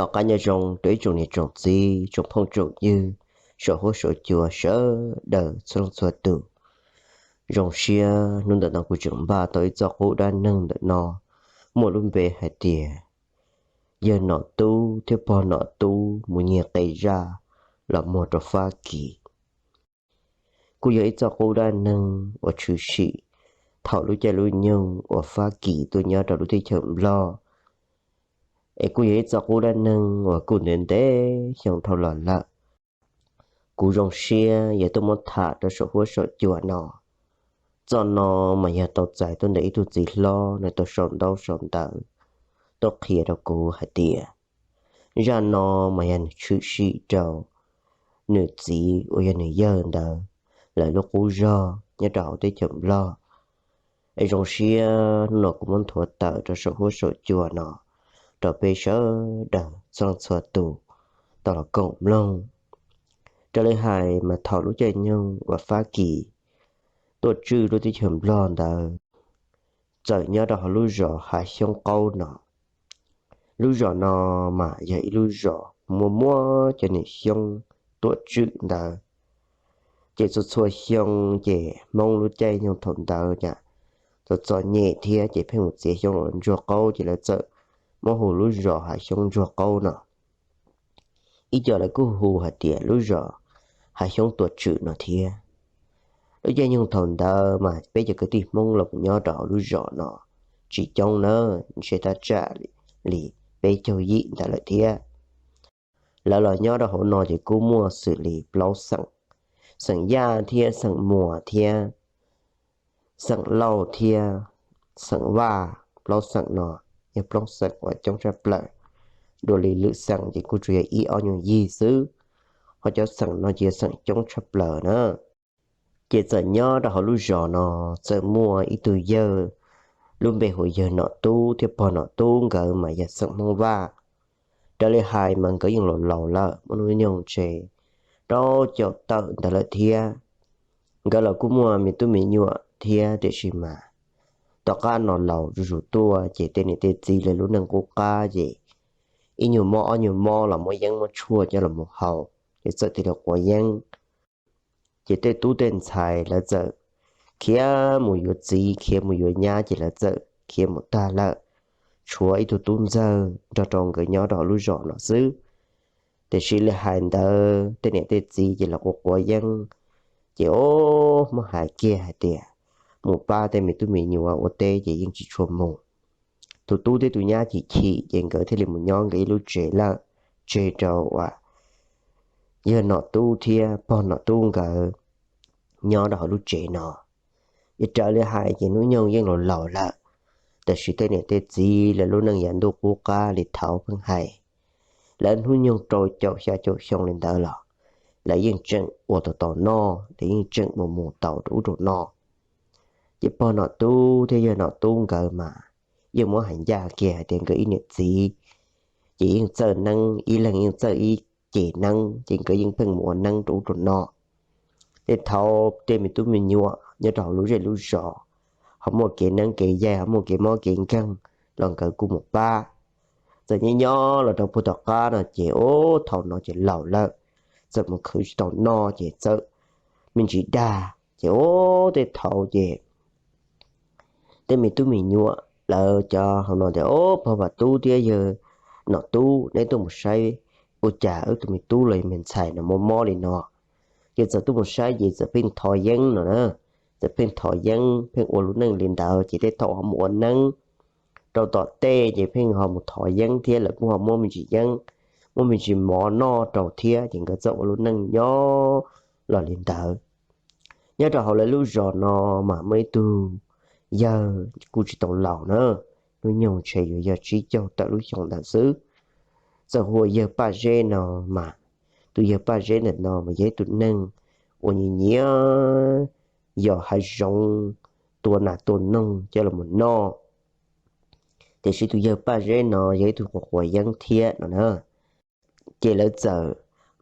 Tom qab nyob zoo rau ib tsoom niam tsoom txiv, tsoom phooj tsoom ywg, saum huab saum cua sawv daws txhua leej txhua tus. Zoo siab hnub ntawm no kuv tseem npaj tau ib txoj qub dab neeg ntawm no muaj lub npe hais tias yawg Nom Tub thiab pog Nom Tub mus nyiag qe zaj los muag rau Fab Kis. Kuj yog ib txoj qub dab neeg uas tshwm sim thaum lub caij lub nyoog uas Fab Kis tuaj nyob rau lub teb chaws Nplog. Es kuj yog ib txoj qub dab neeg uas kuj ntev ntev xyoo dhau los lawm. Kuv zoo siab yog tuaj muab tham rau saum huab saum cua no. Txoj no mas yog tau txais tuaj ntawm ib tug txiv hlob, nws tau sau ntaub sau ntawv tuaj qhia rau kuv hais tias zaj no mas yog nws tshwm sim rau nws txiv uas yog nws yawg ntawd lawv lub qub zog nyob rau hauv teb chaws Nplog. Es zoo siab hnub no kuv muab nthuav tawm rau saum huab saum cua no rau peb sawv daws txhua leej txhua tus tau los koom mloog. Raws li hais mas thaum lub caij nyoog uas Fab Kis tuaj tswj lub teb chaws Nplog ntawd, txawm nyob rau hauv lub zos Hav Xyoob Qaub no. Lub zos no mas yog ib lub zos muaj muab cov niam xyoob tuaj tswm ntawd. Ces txhua txhua xyoo ces Hmoob lub caij nyoog thaum ntawd cas txom txom nyem thiab ces pheej mus txiav xyoob los ntsuag qaub ces lawv txawm muab hu lub zos Hav Xyoob Ntsuag Qaub no. Ib co lawv kuj hu hais tias lub zos Hav Xyoob Tuam Tswm no thiab. Lub caij nyoog thaum ntawd mas peb cov kwv tij Hmoob los mus nyob rau hauv lub zos no tsis coob na, ntshe thaj tsam li peb caug yim ntawd lawm thiab. Lawv los nyob rau hauv no ces kuj muaj xws li plaub xeem, xeem Yaj thiab xeem Muas thiab xeem Lauj thiab xeem Vaj. Plaub xeem no yog plaub xeem uas coob tshaj plaws dua li lwm xeem ces kuj tsuas yog ib ob nyuag yig xwb, ho cov xeem no ces yog xeem coob tshaj plaws na. Ces txawm nyob rau hauv lub zos no txawm muaj ib tug yawg lub npe hu yawg Nom Tub thiab pog Nom Tub nkawd mas yog xeem Hmoob Vaj. Raws li hais mas nkawd yeej laus laus lawm, muaj hnub nyoog ntshe rau caum tawm ntawd lawm thiab. Nkawd los kuj muaj me tub me nyuam thiab tiam sis mas tom qab no laus zuj zus tuaj ces tej niam tej txiv lawv lub neej qub qab ces ib nyuag mob ob nyuag mob los muab yeeb muab tshuaj coj los mus haus ces txawm tias li quav yeeb. Ces tej tub tej ntxhais lawv txawm khiav mus yuav txiv khiav mus yuav nyab ces lawv txawm khiav mus tag lawm, tshuav ib tug tub ntxawg nrog rau nkawd nyob rau hauv lub zos no xwb. Tiam sis li hais ntawd tej niam tej txiv ces los quav quav yeeb, ces o, muab hais kiag hais tias mus pab tej me tub me nyuam ua teb ces yeej tsis tshua mus. Tus tub thiab tus nyab chim chim ces nkawd thiaj li mus nyob nkawd ib lub tsev lawm, tseg rau uas yawg Nom Tub thiab pog Nom Tub nkawd nyob rau hauv lub tsev no. Ces raws li hais ces hnub nyoog yeej laus laus lawm, tiam sis tej niam tej txiv lawv lub neej yav ntuj qub qab li thaud pheej hais, lawv hnub nyoog rau caum xya caum xyoo li ntawd los lawv yeej tseem ua tau tau noj, lawv yeej tseem mus mus tau rau ub rau no. Ces pog Nom Tub thiab yawg Nom Tub nkawd mas yeej muab hais ncaj kiag hais tias nkawd ib niam txiv ces yeej txawj neeb, ib leeg yeej txawj ib ce neeb, ces nkawd yeej pheej mus ua neeb rau ub rau no. Tej thaum tej me tub me nyuam nyob rau hauv lub zej lub zos ho muaj kev neeb kev yaig ho muaj kev mob kev nkeeg los nkawd kuj mus pab. Txawm nyob nyob los rau puag tom qab no ces ub thaum no ces laus lawm, txawm mus khwv tsis tau noj ces txawm me ntsis dag ces ub tej thaum ces tej me tub me nyuam lawv cov hauv no tias, Ob, pog Vam Tub thiab yawg Nom Tub, neb tuaj mus saib ua cas wb tus me tub los yog me ntxhais no mob mob li no. Ces txawm tuaj mus saib ces txawm pheej thov yeeb no na, txawm pheej thov yeeb pheej ua lub neej li ntawd ces tej thaum ho mus ua neeb rau tom tej ces pheej ho mus thov yeeb thiab lawv kuj ho muab me ntsis yeeb, muab me ntsis mov noj rau thiab ces nkawd txawm ua lub neej nyob los li ntawd. Nyob rau hauv lawv lub zos no mas muaj ib tug yawg kuj tsis tau laus na, hnub nyoog ntshe yuav yog tsib caug tawm lub xyoo ntawd xwb. Txawm hu ua yawg Paj Zeb no mas, tus yawg Paj Zeb ntawm no mas yog ib tug neeg uas nyiam nyiam yos hav zoov, tua nas tua noog coj los noj. Tiam sis tus yawg Paj Zeb no yog ib tug quav quav yeeb thiab no na. Ces lawv txawm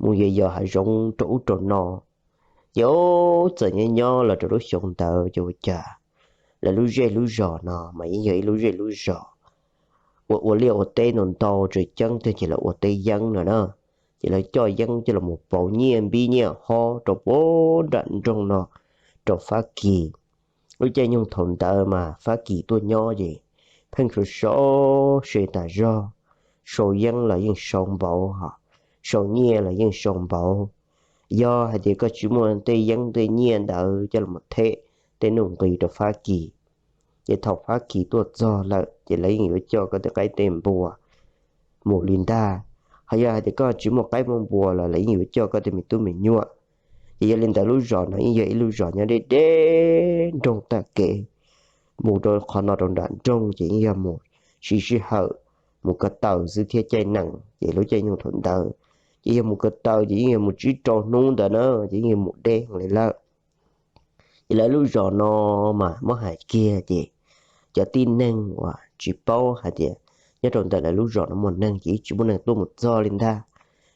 mus yos yos hav zoov rau ub rau no. Ces ub txawm nyob nyob los rau lub xyoo ntawd ces ua cas lawv lub zej lub zos no mas yeej yog ib lub zej lub zos ua ua liaj ua teb ntau ntau tseem ceeb tiag ces lawv ua teb yeeb no na. Ces lawv coj yeeb coj los pauv nyiaj npib nyiaj hob rau puag nram nroog no rau Fab Kis. Lub caij nyoog thaum ntawd mas Fab Kis tuaj nyob ces pheej sau sau se tas zog, sau yeeb los yeej sau npaum, ho sau nyiaj los yeej sau npaum. Yog hais tias koj tsis muaj tej yeeb tej nyiaj ntawd coj los them tej nuj nqis rau Fab Kis, ces thaum Fab Kis tuaj txog lawm ces lawv yeej yuav coj koj tej qaib tej npua mus li ntag. Ho yog hais tias koj tsis muaj qaib muaj npua los lawv yeej yuav coj koj tej me tub me nyuam. Ces yog li ntawd lub zos no yeej yog ib lub zos nyob deb deb nroog tag kev, mus rau qhov no rau nram nroog ces yeej yog mus siv sij hawm mus ko taw xwb thiab caij nees ces lub caij nyoog thaum ntawd ces yog mus ko taw ces yeej yog mus tsib rau hnub ntawd na ces yeej yog mus deb heev li lawm. Ces lawv lub zos no mas muab hais kiag ces cov tib neeg uas tsis paub hais tias nyob rau ntawm lawv lub zos no muaj neeg ces tsis muaj neeg tuaj mus txog li ntag.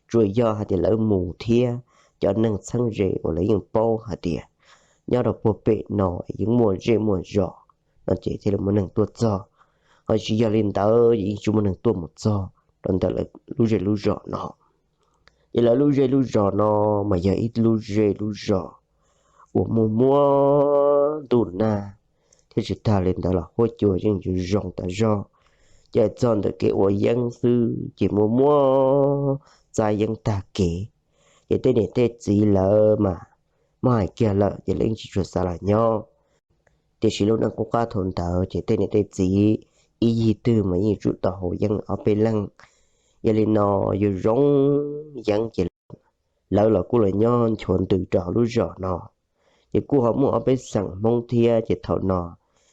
Tsuas yog hais tias lawv mus thiab cov neeg txheeb ze uas lawv yeej paub hais tias nyob rau puag pem no yeej muaj zej muaj zos no ces thiaj li muaj neeg tuaj txog. Ho tsis yog li ntawd ces yeej tsis muaj neeg tuaj mus txog rau ntawm lawv lub zej lub zos no. Ces lawv lub zej lub zos no mas yog ib lub zej lub zos uas muaj muaj ntuj nag, thiab tsis tag li ntawd los huab cua yeej yuav zoo tas zog. Ces txog ntawm kev ua yeeb xwb ces muaj muaj txab yeeb tag kev. Ces tej niam tej txiv lawv mas muab hais kiag lawm ces lawv yeej tsis tshua xav los nyob. Tiam sis lub neej qub qab thaum ntawd ces tej niam tej txiv ib yig twg mas yeej yuav tsum tau haus yeeb ob peb leeg. Yog li no yuav zoo yeeb ces lawv los kuj los nyob nchuav ntws rau hauv lub zos no. Ces kuj ho muaj ob peb xeem Hmoob thiab ces thaum no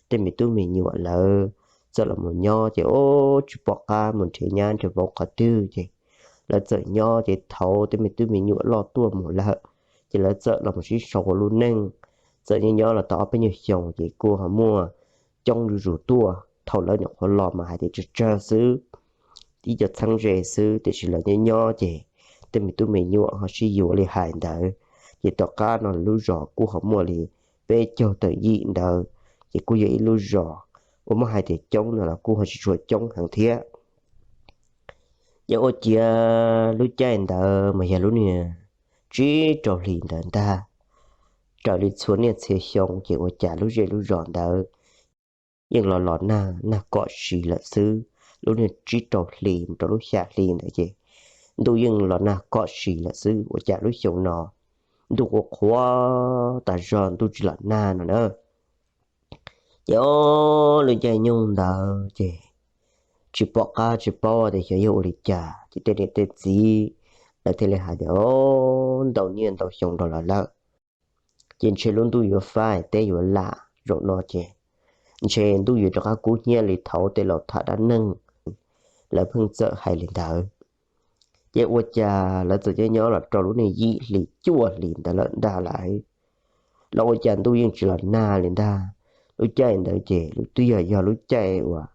tej me tub me nyuam lawv txawm los mus nyob ces ub tsis pom qab mus nrhiav nyab nrhiav vauv qhov twg ces lawv txawm nyob ces thaum tej me tub me nyuam loj tuaj mus lawm ces lawv txawm los mus sib sau ua lub neej. Txawm nyob nyob los tau ob peb nyuag xyoo ces kuj ho muaj coob zuj zus tuaj. Thaum lawv nyuam qhuav los mas hais tias tsawg tsawg xwb, ib co txheeb ze xwb, tiam sis lawv nyob nyob ces tej me tub me nyuam ho sib yuav li hais ntawd. Ces tom qab no lub zos kuj ho muaj li peb caug tawm yim ntawd, ces kuj yog ib lub zos uas muab hais tias coob no los kuj ho tsis tshua coob heev thiab. Ces ua ciav lub caij ntawd mas yog lub niag tsib rau hlis ntawd ntag, raws li txhua niaj txhia xyoo ces ua cas lub zej lub zos ntawd yeej los los nag, nag kom si lawm xwb. Lub niag tsib rau hlis mus rau lub xya hli ntawd ces ntuj yeej los nag kom si lawm xwb, ua cas lub xyoo no ntuj qhuav qhuav tas zog ntuj tsis los nag no na. Ces ob lub caij nyoog ntawd ces tsis pom qab tsis paub tias xyov yog ua li cas ces tej niam tej txiv lawv thiaj li hais tias, o, ntau niaj ntau xyoo dhau los lawm, ces ntshe lub ntuj yuav faib teb yuav lam zaum no ces ntshe ntuj yuav rov qab kub hnyiab li thaum tej laus tham dab neeg lawv pheej txawm hais li ntawd. Ces ua cas lawv txawm nyob nyob los rau lub niag yim hlis cuaj hlis ntawd lawm ntag lauj, los ua cas ntuj yeej tsis los nag li ntag. Lub caij ntawd ces lub twb yog yog lub caij uas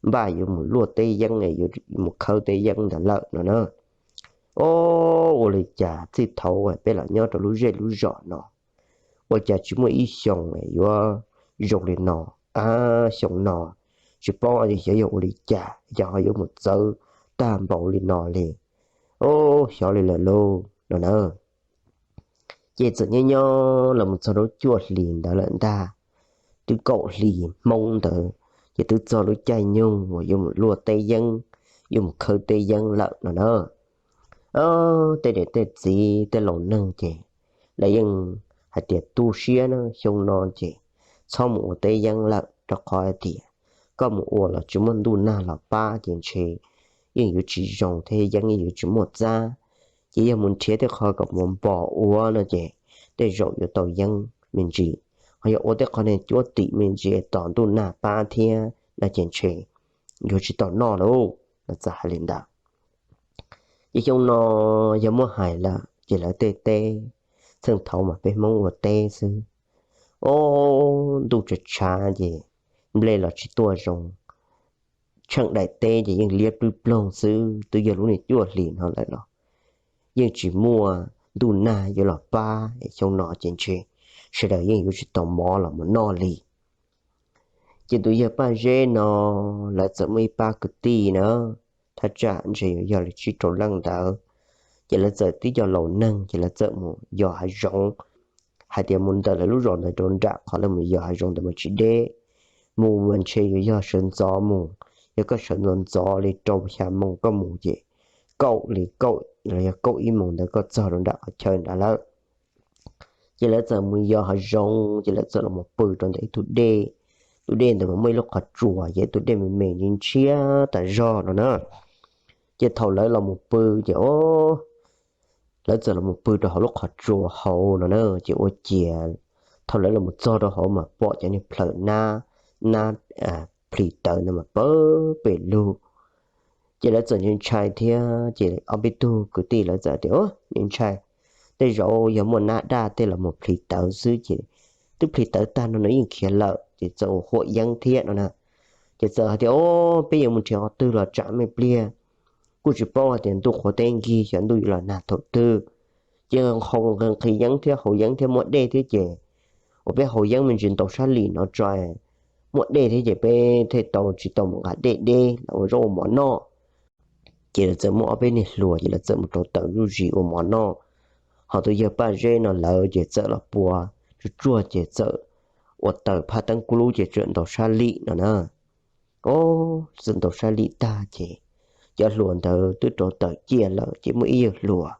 npaj yuav mus luaj teb yeeb, yuav mus khawb teb yeeb ntawd lawm no na. O, ua li cas txij thaum peb los nyob rau lub zej lub zos no ua cas tsis muaj ib xyoo yuav zoo li no, a, xyoo no tsis paub xyov yog ua li cas cas ho yuav mus txawv tag npaum li no li. O, xyov li lawm lauj no na. Ces txawm nyob nyob los mus txog lub cuaj hlis ntawd lawm ntag, twb kaum hlis Hmoob ntawd, ces twb txog lub caij nyoog uas yuav mus luaj teb yeeb, yuav mus khawb teb yeeb lawm no na. Tej niam tej txiv tej laus neeg ces lawv yeej hais tias tu siab na, xyoo no ces txhob mus ua teb yeeb lawm, rau qhov hais tias koj mus ua los tsis muaj ntuj nag los pab ces ntshe yeej yuav tsis zoo thiab yeeb yeej yuav tsis muaj txab. Ces yog mus nrhiav tej qho kom mus npog ua no ces tej zaum yuav tau yeeb me ntsis, ho yog ua tej qho niag cuab tim me ntsis tos ntuj nag pab thiab no ces ntshe yuav tsis tau noj lauj, lawv txawm hais li ntawd. Ces xyoo no yog muab hais lawm ces lawv tej teb, txheej thaud mas peb Hmoob ua teb xwb, o, ntuj tshav tshav ces nplej los tsis tuaj zoo, tsheej daim teb ces yeej liab plwb ploog xwb. Twb yog lub niag cuaj hlis no lawm los yeej tsis muaj ntuj nag yuav los pab, xyoo no ces ntshe sawv daws yeej yuav tsis tau mov los mus noj li. Ces tus yawg Paj Zeb no lawv txawm muaj ib pab kwv tij na, thaj tsam ntshe yuav yog li tsib rau leej ntawd. Ces lawv txawm tib co laus neeg ces lawv txawm mus yos hav zoov, hais tias mus ntawm lawv lub zos ntawd rau nram qhov lawv mus yos hav zoov ntawd mas tsis deb. Mus mas ntshe yuav yog sawv ntxov mus, yog koj sawv ntxov ntxov li rau xya moo koj mus ces kaum li kaum los yog kaum ib moos ntawd koj txog rau nram qhov chaw nrad lawm. Ces lawv txawm mus yos hav zoov ces lawv txawm los mus pw rau ntawm ib tug dej. Tus dej ntawd mas muaj ib lub qhov tsua ces tus dej me me ntshiab tas zog no na. Ces thaum lawv los mus pw ces o, lawv txawm los mus pw rau hauv lub qhov tsua hauv no na. Ces ua ciav thaum lawv los mus txog rau hauv mas pom cov niag plhaws nab, nab plhis tawv ntawd mas pawg pes lug. Ces lawv txawm ntshai ntshai thiab ces ob peb tug kwv tij lawv txawm tias, Ntshai ntshai, tej zaum yog muaj nab daj tej los mus plhis tawv xwb ces twb plhis tawv tag no no yeej khiav lawm. Ces txawm ua huam yeeb thiab no na. Ces txawm hais tias, O, peb yuav mus nrhiav qhov twg los tsam me pliag, kuj tsis paub hais tias ntuj qhuav teb nkig xyov ntuj yuav los nag thaum twg. Ces hau nqhis yeeb thiab haus yeeb thiab muaj dej thiab ces, uas peb haus yeeb me ntsis ntaus sab lim no tso, muaj dej thiab ces peb thiaj tau tsis tau mus nqa dej deb los ua zaub ua mov noj. Ces lawv txawm muaj ob peb niag hluas ces lawv txawm mus rauv taws zuj zus ua mov noj. Ho tus yawg Paj Zeb no lawv ces txawm los pua tsuag tsuag ces txawm ua taws phaj teeb kub lub ces txawm ntaus sab lim no na. O, txawm ntaus sab lim tag ces cov hluas ntawd twb rauv taws ciaj lawm ces muaj ib yawg hluas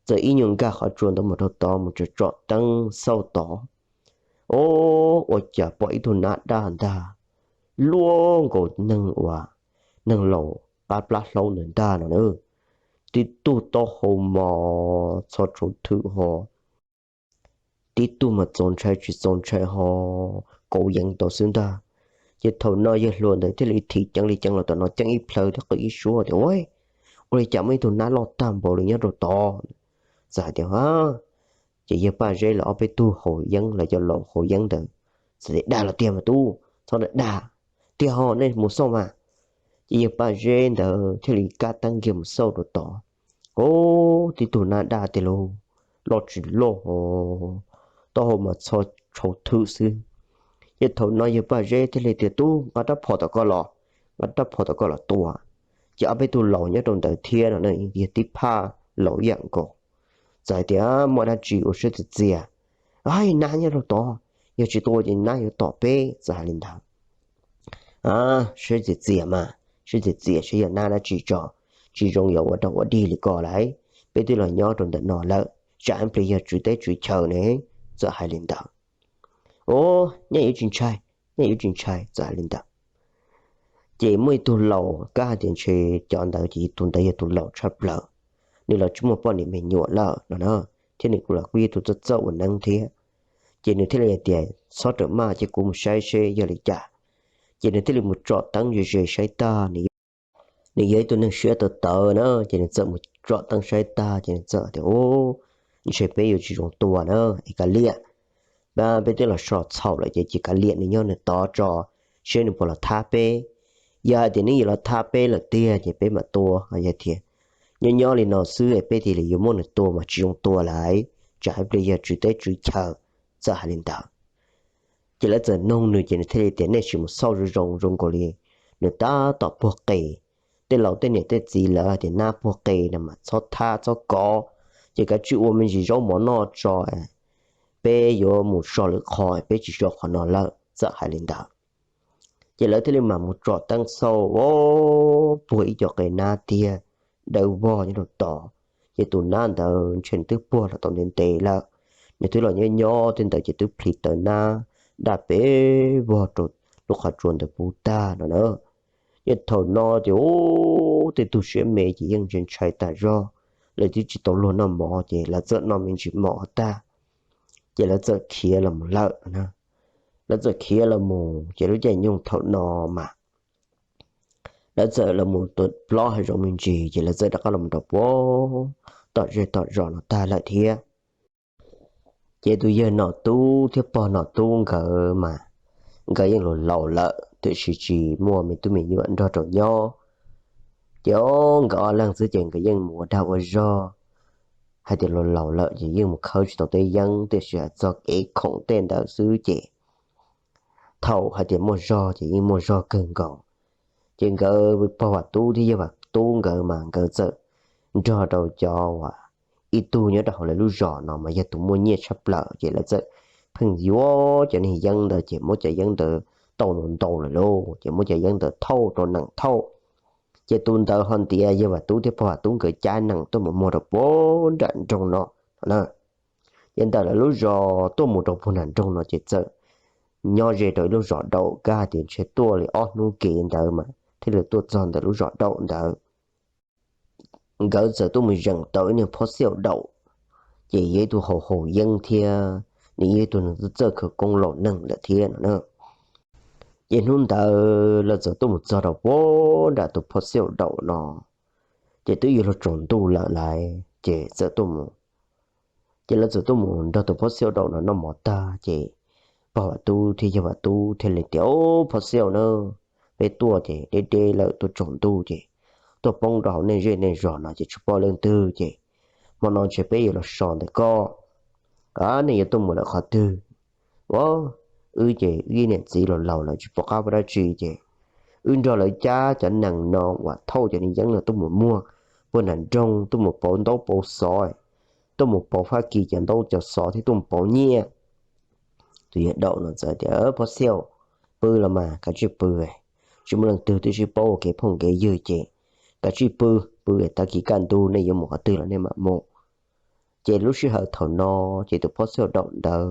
txawm ib nyuag nkag qhov tsua ntawd mus rau tod mus tsom tsom teeb xauj tod. O, ua cas pom ib tug nab daj ntag, luaj nkaus neeg uas, neeg laus qab plab hlaub ntawd ntag no na. Tib tug taub hau mas txho tshauv thwm ho, tib tug mas txaus ntshai tsis txaus ntshai ho, kauv yeev tau xwb ntag. Ces thaum no yawg hluas ntawd thiaj li thim ceev li ceev los tom no ceeb ib plhaw thiab qw ib suab tias, Ua, ua li cas muaj ib tug nab loj tag npaum li nyob rau tod? Txawm hais tias, Ces yawg Paj Zeb lawv ob peb tug haus yeeb, lawv cov laus haus yeeb ntawd txawm tias, Dag los tiag mas tub, txhob dag, tiag ho nej mus xauj mas. Ces yawg Paj Zeb ntawd thiaj li kab teeb kiag mus xauj rau tod. O, tib tug nab daj tiag lauj, loj tsis loj ho, taub hau mas txho tshauv thwm xwb. Ces thaum no yawg Paj Zeb thiaj li tias, Tub, nqa rab phom tom koj los, nqa rab phom tom koj los tua. Ces ob peb tug laus nyob rau ntawd thiab no yog tib phaj laus ib yam nkaus, txawm hais tias, Muaj dab tsi ua siab txias txias, nab nyob rau tod, yog tsis tua ces nab yuav tom peb, txawm hais li ntawd. Siab txias txias mas, siab txias txias saib yog nab dab tsi tso, tsis zoo yuav ua dog ua dig li ko lauj, peb twb los nyob rau ntawm no lawm, tsam ib pliag yog tswv teb tswv chaw ne, txawm hais li ntawd. O, nej yuav tsis ntshai, nej yuav tsis ntshai, txawm hais li ntawd. Ces muaj ib tug laus, kab hais tias ntshe cov ntawd ces tus ntawd yog tus laus tshaj plaws, nws los tsis muaj poj niam me nyuam lawm no na, thiab nws kuj los kuj yog tus txawj txawj ua neeb thiab. Ces nws thiaj li hais tias, Txhob rawm maj, ces kuv mus saib seb yog li cas. Ces nws thiaj li mus tsom teeb ze ze saib tag, nws yog ib tug neeg siab tawv tawv na, ces nws txawm mus tsom teeb saib tag ces nws txawm tias, Ub, ntshe peb yuav tsis zoo tua na, es kav liam, peb twb los so txhaum lawm ces cia kav liam nws nyob nws tod tso, seb nws puas los thab peb. Yog hais tias nws yuav los thab peb lawm tiag ces peb mam tua, yog tias nyob nyob li no xwb es peb thiaj li yuav muab nws tua mas tsis zoo tua lauj, tsam ib pliag yog tswv teb tswv chaw, txawm hais li ntawd. Ces lawv txawm nug nws ces nws thiaj li tias, Nej sim mus xauj zoo zoo zoo nkaus li nws tab tom puag qe. Tej laus tej niam tej txiv lawv hais tias nab puag qe no mas txhob thab txhob kov, ces kav tsij ua me ntsis zaub mov noj tso, peb yuav mus so lwm qhov, peb tsis so qhov no lawm, txawm hais li ntawd. Ces lawv thiaj li mam mus tsom teeb xauj, o, puag ib co qe nab tiag, dawb vog nyob rau tod. Ces tus nab ntawd ntshe nws twb puag los tau ntev ntev lawm, nws twb los nyob nyob tej ntawd ces twb plhis tawv nab daj pes vog rau lub qhov tsua ntawd puv tag no na. Ces thaum no ces, o, tej tug siab me ces yeej ntshai ntshai tas zog, lawv twb tsis tau luag noj mov ces lawv txawm noj me ntsis mov tag, ces lawv txawm khiav los mus lawm no na. Lawv txawm khiav los mus ces lub caij nyoog thaum no mas lawv txawm los mus tua plob hav zoov me ntsis ces lawv txawm rov qab los mus rau puag tom zej tom zos no tag lawm thiab. Ces tus yawg Nom Tub thiab pog Nom Tub nkawd mas nkawd yeej laus laus lawm tiam sis tsis muaj me tub me nyuam nrog rau nyob. Ces o, nkawd ob leeg xwb ces nkawd yeej mus ua dag ua zog, hais tias laus laus lawm ces yeej mus khawb tsis tau tej yeeb tiam sis hais txog kev khoom tej ntawd xwb ces thaum hais tias muaj zog ces yeej muaj zog kawg nkaus. Ces nkawd pog Vam Tub thiab yawg Vam Tub nkawd mas nkawd txawm nrog rau cov uas ib tug nyob rau hauv lawv lub zos no mas yog tus muaj nyiaj tshaj plaws, ces lawv txawm pheej yuav cov niag yeeb ntawd, ces muab cov yeeb ntawd tau ntau ntau lawm lauj, ces muab cov yeeb ntawd thauj rau nees thauj. Ces tus ntawd ho ntiav yawg Vam Tub thiab pog Vam Tub nkawd cab nees tuaj mus muag rau puag nram nroog no na. Ces ntawm lawv lub zos tuaj mus rau puag nram nroog no ces txawm nyob ze rau ib lub zos daum, kab hais tias ntshe tuaj li ob hnub kev ntawd mas thiaj li tuaj txog ntawm lub zos daum ntawd. Nkawd txawm tuaj mus zeem tau ib niag phob xiaum daum, ces yog ib tug haus haus yeeb thiab nws yog ib tug neeg txawj khawv koob laus neeg lawm thiab no na. Ces hnub ntawd lawv txawm tuaj mus txog rau puag nram tus phob xiaum daum no, ces twb yuav luag tsaus ntuj lawm lauj, ces txawm tuaj mus, ces lawv txawm tuaj mus nrog tus phob xiaum daum no noj mov tag ces pog Vam Tub thiab yawg Vam Tub thiaj li tias, Au, phob xiaum na, peb tuaj ces deb deb lawm, tuaj tsaus ntuj ces tuaj poob rau hauv nej zej nej zos no ces tsis paub leej twg, ces hmo no ntshe peb yuav los so ntawm koj. A, nej yuav tuaj mus lawm qhov twg? Au, wb ces wb niam txiv los laus lawm tsis pom qab ua dab tsi ces wb nrog lawv cab cov nees no uas thauj cov niag yeeb no tuaj mus muag puag nram nroog, tuaj mus pauv ntaub pauv xov, tuaj mus pauv Fab Kis cov ntaub cov xov thiab tuaj mus pauv nyiaj. Tus yawg daum no txawm tias, Phob xiaum, pw los mas, kav tsij pw, tsis muaj leej twg twb sib paub ua kev phooj kev ywg ces kav tsij pw, pw tag kis kaj ntug nej yuav mus qhov twg los nej mam mus. Ces lub sij hawm thaum no ces tus phob xiaum daum ntawd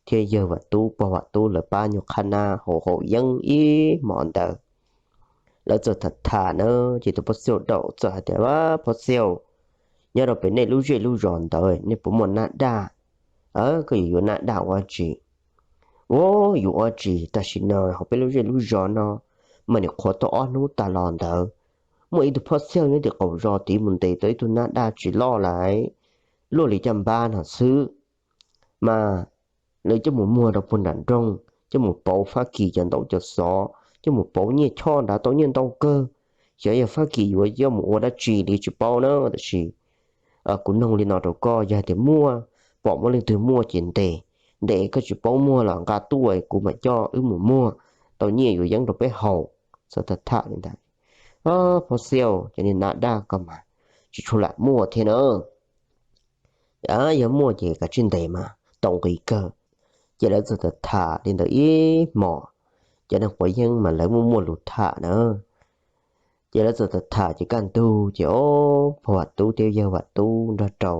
thiab yawg Vam Tub pog Vam Tub lawv pab nyuag qhab nab haus haus yeeb ib hmos ntawd, lawv txawm tham tham na, ces tus phob xiaum daum txawm hais tias, Phob xiaum, nyob rau pem nej lub zej lub zos ntawd nej puas muaj nab daj? Koj yuav yuav nab daj ua tsi? Ua, yuav ua tsi, tam sim no hauv peb lub zej lub zos no mas nim qhuav tau ob hnub tas los ntawd, muaj ib tug phob xiaum nyob tim qaum zos tid mus ntes tau ib tug nab daj tsis loj lawm, luaj li caj npab no xwb, mas lawv coj mus muag rau puag nram nroog, coj mus pauv Fab Kis cov ntaub cov xov, coj mus pauv nyiaj choj nrad tau nyiaj ntau kawg. Xyov yog Fab Kis yuav coj mus ua dab tsi li tsis paub na, tab sis kuv noog li no rau koj, yog hais tias muaj, pom muaj leej twg muaj ces ntes, ntes koj tsis paub muag los nqa tuaj kuv mam coj wb mus muag, tau nyiaj yuav yeeb rau peb haus. Txawm tham tham li ntawd, Phob xiaum, cov niag nab daj ko mas tsis tshua lam muaj thiab na. Yog muaj ces kav tsij ntes mas tau nqi kawg. Ces lawv txawm tham tham li ntawd ib hmos, cov neeg quav yeeb mas lawv muaj muaj lus tham na. Ces lawv txawm tham tham ces kaj ntug ces ob pog Vam Tub thiab yawg Vam Tub nrog rau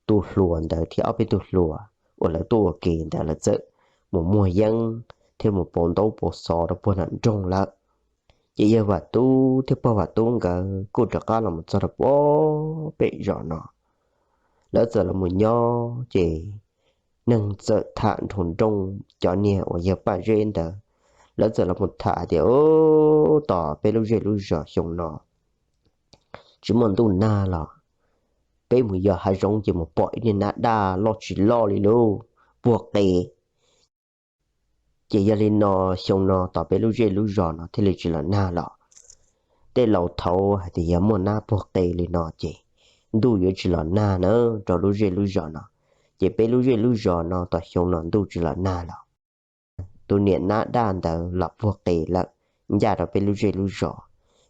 tus hluas ntawd thiab ob peb tug hluas uas lawv tuaj ua ke ntawd lawv txawm mus muag yeeb thiab mus pauv ntaub pauv xov rau puag nram nroog lawm. Ces yawg Vam Tub thiab pog Vam Tub nkawd kuj rov qab los mus txog rau puag pem zos no. Lawv txawm los mus nyob ces neeg txawm tham nroo nrooj, cov niag uas yawg Paj Zeb ntawd, lawv txawm los mus tham hais tias, Ub, tos peb lub zej lub zos xyoo no tsis muaj ntuj nag los peb mus yos hav zoov ces mus pom ib niag nab daj loj tsis loj li lub puag qe. Ces yog li no xyoo no tos peb lub zej lub zos no thiaj li tsis los nag los. Tej laus thaud hais tias yog muaj nab puag qe li no ces ntuj yuav tsis los nag na rau lub zej lub zos no. Ces peb lub zej lub zos no tos xyoo no ntuj tsis los nag los tus niam nab daj ntawd los puag qe lawm, ncaj rau peb lub zej lub zos,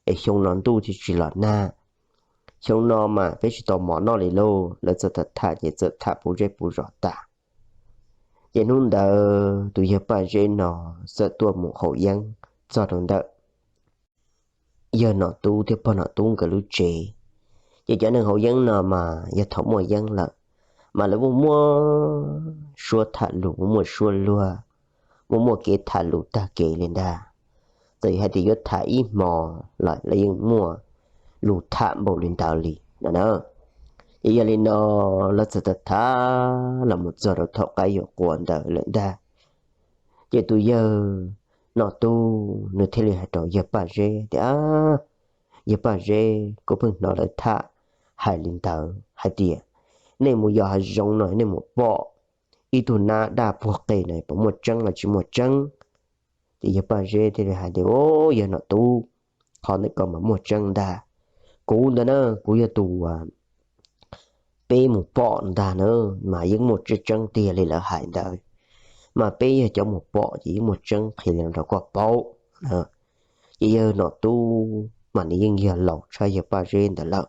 es xyoo no ntuj thiaj tsis los nag. Xyoo no mas peb tsis tau mov noj li lauj. Lawv txawm tham tham ces txawm tham puv zej puv zos tas. Ces hnub ntawd tus yawg Paj Zeb no txawm tuaj mus haus yeeb txog rau ntawm yawg Nom Tub thiab pog Nom Tub nkawd lub tsev. Ces cov neeg haus yeeb no mas yog thaum muaj yeeb lawm mas lawv muaj muaj suab tham lus, muaj muaj suab luag, muaj muaj kev tham lus tag kev li ntag. Txawm hais tias yuav tham ib hmo los lawv yeej muaj lus tham npaum li ntawd li no na. Ces yog li no lawv txawm tham tham los mus txog rau thaum qaib yuav qua ntawd lawm ntag. Ces tus yawg Nom Tub nws thiaj li hais rau yawg Paj Zeb tias, Yawg Paj Zeb, kuv pheej hnov lawv tham hais li ntawd hais tias nej mus yos hav zoov no nej mus pom ib tug nab daj puag qe no puas muaj tseeb los tsis muaj tseeb? Ces yawg Paj Zeb thiaj li hais tias, Au, yawg Nom Tub, qhov ntawd ko mas muaj tseeb ntag. Kuv ntawd na, kuv yog tus peb mus pom ntag na, mas yeej muaj tseeb tseeb tiag li lawv hais ntawd. mas peb yog cov mus pom ces yeej muaj tseeb qhia li no rau koj paub. Ces yawg Nom Tub mas nws yeej yog laus tshaj yawg Paj Zeb ntawd lawm,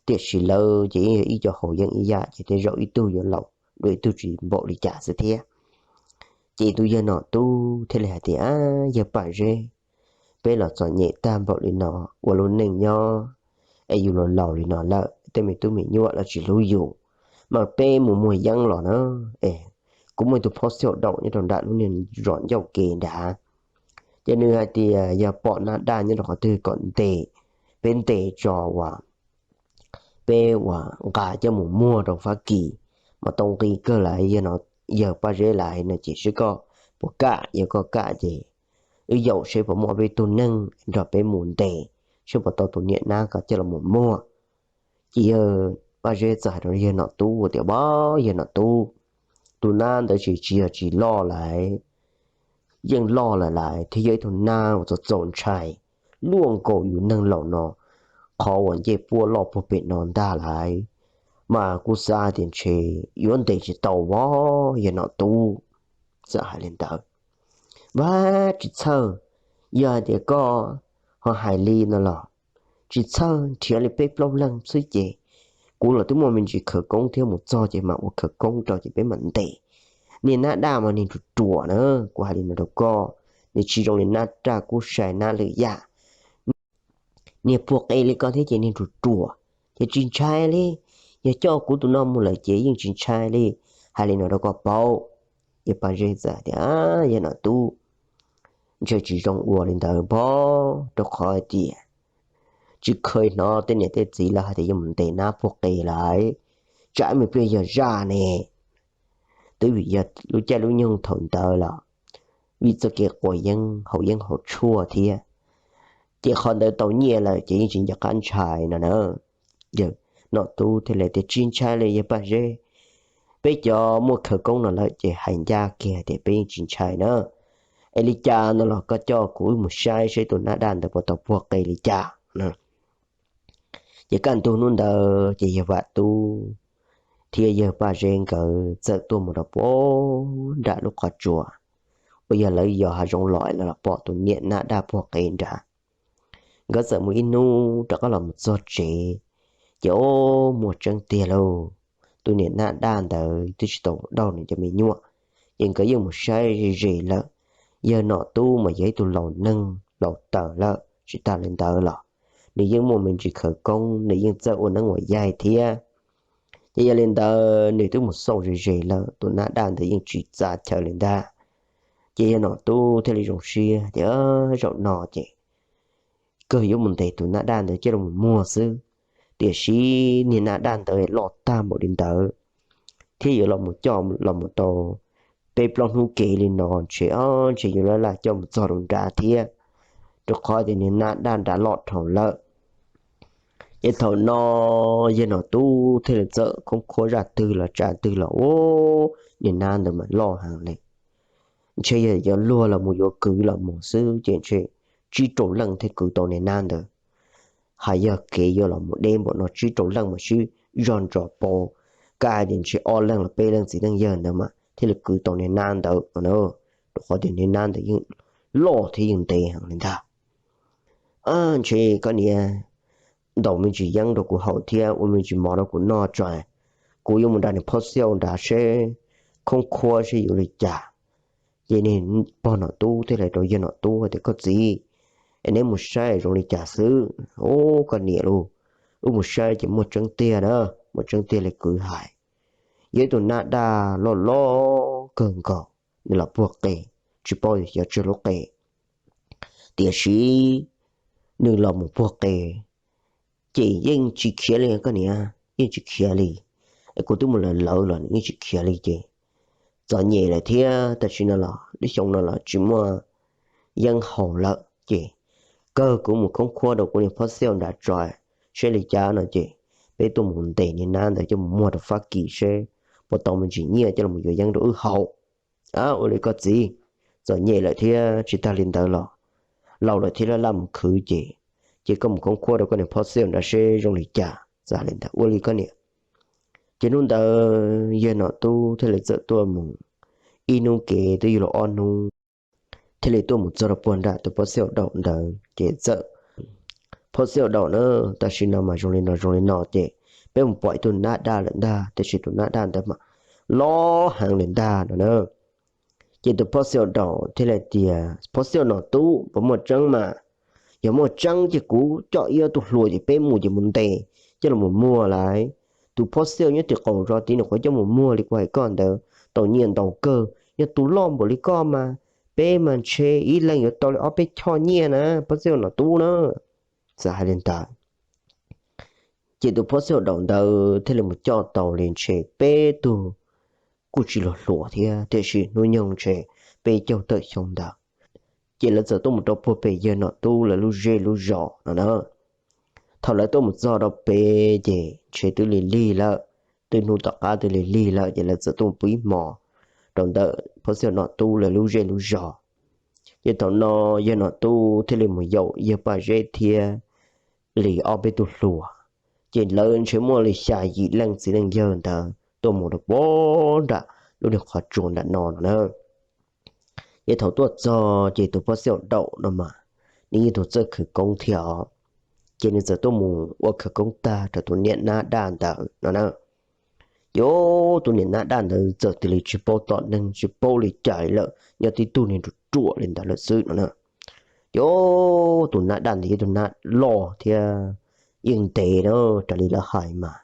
tiam sis lawv ces yeej yog ib co haus yeeb ib yam ces tej zaum ib tug yuav laus dua ib tug tsis npaum li cas xwb thiab. Ces tus yawg Nom Tub thiaj li hais tias, Yawg Paj Zeb, peb los txom nyem tag npaum li no, ua lub neej nyob es yus los laus li no lawm, tej me tub me nyuam los tsis hlub yus, mas peb mus muag yeeb los na. Es kuv muaj tus phob xyaum daum nyob rau nram lub niag zos ncauj kev nrad, ces nws hais tias yog pom nab daj nyob rau qhov twg kom ntes, peb ntes tso uas peb uas nqa coj mus muag rau Fab Kis mas tau nqi kawg lawm. Yawg Paj Zeb lawm no ces seb koj puas kam, yog koj kam ces wb yaum seb puas muaj peb tug neeg nrog peb mus ntes seb puas tau tus niam nab ko coj los mus muag. Ces yawg Paj Zeb txawm hais rau yawg Nom Tub tias, Ab, yawg Nom Tub, tus nab ntawd tsis, tsis yog tsis loj lawm, yeej loj lawm lawm thiab yog ib tug nab uas txaus txaus ntshai, luaj nkaus yus neeg laus no qhov uas ncej puab loj puag pem no ntag lawm, mas kuv xav tias ntshe yuav ntes tsis tau os yawg Nom Tub. Txawm hais li ntawd, Ab, tsis txhawj, yog hais tias koj ho hais li no los tsis txhawj, nrhiav li peb plaub leeg xwb ces kuv los twb muaj me ntsis khawv koob thiab, mus txog ces mam ua khawv koob rau ces peb mam ntes. Niag nab daj mas niag ruam ruam na, kuv hais li no rau koj, nws tsis zoo li nab raj kub sai nab lwm yam. Niag puag qe li koj thiab ces niag ruam ruam, ces tsis ntshai li. Yog coj kuv tus no mus lawm ces yeej tsis ntshai li. Hais li no rau koj paub. Yawg Paj Zeb txawm tias, Yawg Nom Tub, ntshe tsis zoo ua li ntawd pob, rau qhov hais tias tsis kheev hnov tej niam tej txiv lawv hais tias yuav mus ntes nab puag qe lawm, tsam ib me pliag yog zaj ne. Twb vim yog lub caij lub nyoog thaum ntawd los vim txoj kev quav yeeb haus yeeb haus tshuaj thiab, ces qhov ntawd tau nyiaj lawm ces yeej tsis nco qab ntshai no na. Yawg Nom Tub thiaj li tias, Tsis ntshai li yawg Paj Zeb, peb cov muaj khawv koob no lawm ces hais ncaj kiag tias peb yeej tsis ntshai na. Es li cas no los koj coj kuv wb mus saib seb tus nab daj ntawd puas tau puag qe li cas. Ces kaj ntug hnub ntawd ces yawg Vam Tub thiab yawg Paj Zeb nkawd txawm tuaj mus rau puag nram lub qhov tsua uas yog lawv yos hav zoov los los pom tus niam nab daj puag qe nrad. Nkawd txawm mus ib hnub rov qab los mus txog tsev, ces o, muaj tseeb tiag lauj, tus niam nab daj ntawd twb tsis tau daug nws cov me nyuam. Ces nkawd yeej mus saib ze ze lawm, yawg Nom Tub mas yog ib tug laus neeg laus taws lawm, tsis tas li ntawd los nws yeej muaj me ntsis khawv koob, nws yeej txawj ua neeb ua yaig thiab. Ces yog li ntawd nws twb mus xauj ze ze lawm, tus nab daj ntawd yeej tsis txav chaw li ntag. Ces yawg Nom Tub thiaj li zoo siab tias zaum no ces kawg yuav mus ntes tus nab daj ntawd coj los muag xwb. Tiam sis niag nab daj ntawd loj tag npaum li ntawd thiab yuav los mus coj los mus tau peb plaub hnub kev li no ntshe o, ntshe yuav laj laj coj mus txog rau nrad thiab, rau qhov tias niag nab daj nrad loj dhau lawm. Ces thaum no yawg Nom Tub thiaj li txawm khoob khuab zaj twg los tsav twg los ua, niag nab ntawd mas loj heev li. Ntshe yog yuav luag los mus yuav kwv los mus xwb ces ntshe tsib rau leej thiaj kwv tau niag nab ntawd. Hais yog kev yuav los mus deb npaum no tsib rau leej mas sib zog ntsos pau, kaj hais tias ntshe ob leeg los peb leej txiv neej yawg ntawd mas thiaj li kwv tau niag nab ntawd no, rau qhov tias niag nab ntawd yeej loj thiab yeej ntev heev li ntag. Ntshe koj niam ntaus me ntsis yeeb rau kuv haus thiab ua me ntsis mov rau kuv noj tso, kuv yuav mus nram niag phob xiaj nrad seb khoob khuab seb yuav li cas. Ces niag pog Nom Tub thiaj li rau yawg Nom Tub tias, Koj txiv, es neb mus saib zoo li cas xwb? Ub, koj niam lauj, wb mus saib ces muaj tseeb tiag na, muaj tseeb tiag li kwv hais. Yog ib tug nab daj loj loj kawg nkaus, nws los puag qe, tsis paub xyov tsawg lub qe. Tiam sis nws los mus puag qe ces yeej tsis khiav li koj niam, yeej tsis khiav li. Es kuv twb mus lawv lawv los nws yeej tsis khiav li ces txom nyem lawm thiab tam sim no los lub xyoo no los tsis muaj yeeb haus lawm ces kawg kuv mus khoob khuab rau kuv niag phob xiaj nrad tso, seb li cas no ces peb tuaj mus ntes niag nab ntawd coj mus muag rau Fab Kis seb puas tau me ntsis nyiaj coj los yuav yeeb rau wb haus. Ua li koj txiv, txom nyem lawm thiab tsis tag li ntawd los laus lawm thiab laj laj mus khwv ces, ces koj mus khoob khuab rau koj niag phob xiaj nrad seb zoo li cas. Txawm li ntawd ua li koj niam. Ces hnub ntawd yawg Nom Tub thiaj li txawm tuaj mus ib hnub kev twb yuav luag ob hnub thiaj li tuaj mus txog rau puag nram tus phob xib daum ntawd ces txawm, phob xib daum na, tam sim no mas zoo li no zoo li no ces peb mus pom ib tug nab daj lawm ntag, tiam sis tus nab daj ntawd mas loj heev li ntag no na. Ces tus phob xib daum thiaj li tias, phob xib nom tub, puas muaj tseeb mas? Yog muaj tseeb ces kuv coj ib ob tug hluas ces peb mus ces mus ntes coj los muag lawm. Tus phob xib nyob tim qaum zos tid nws qhuav coj mus muag li kuv hais koj ntawd tau nyiaj ntau kawg, yog tus loj npaum li koj mas peb mas ntshe ib leeg yuav tau li ob peb choj nyiaj na, phob xib nom tub na. Txawm hais li ntawd ces tus phob xib daum ntawd thiaj li mus coj tau li ntshe peb tug kuj tsis luag hluas thiab, tiam sis hnub nyoog ntshe peb caug tawm xyoo ntawd. Ces lawv txawm tuaj mus rau puag pem yawg nom tub lawv lub zej lub zos no na. Thaum lawv tuaj mus txog rau pem ces ntshe twb lig lig lawm, twb hnub tom qab twb lig lig lawm ces lawv txawm tuaj mus pw ib hmos rau ntawm phob xib nom tub lawv lub zej lub zos. Ces thaum no yawg nom tub thiaj li mus yaum yawg Paj Zeb thiab li ob peb tug hluas, ces lawv ntshe muaj li xya yim leej txiv leej yawg ntawd tuaj mus rau puag nram lub niag qhov tsua nram no no na. Ces thaum tuaj txog ces tus phob xib daum no mas nws yeej tus txawj khawv koob thiab os. Ces nws txawm tuaj mus ua khawv koob tag rau tus niam nab daj ntawd no na. Ces tus niam nab daj ntawd txawm tias li tsis paub tom neeg tsis paub li cas li lawm, nyob tib tug niag ruam ruam li ntawd lawm xwb no na. Ces tus nab daj ntawd yog tus nab loj thiab yeej ntev na, raws li lawv hais mas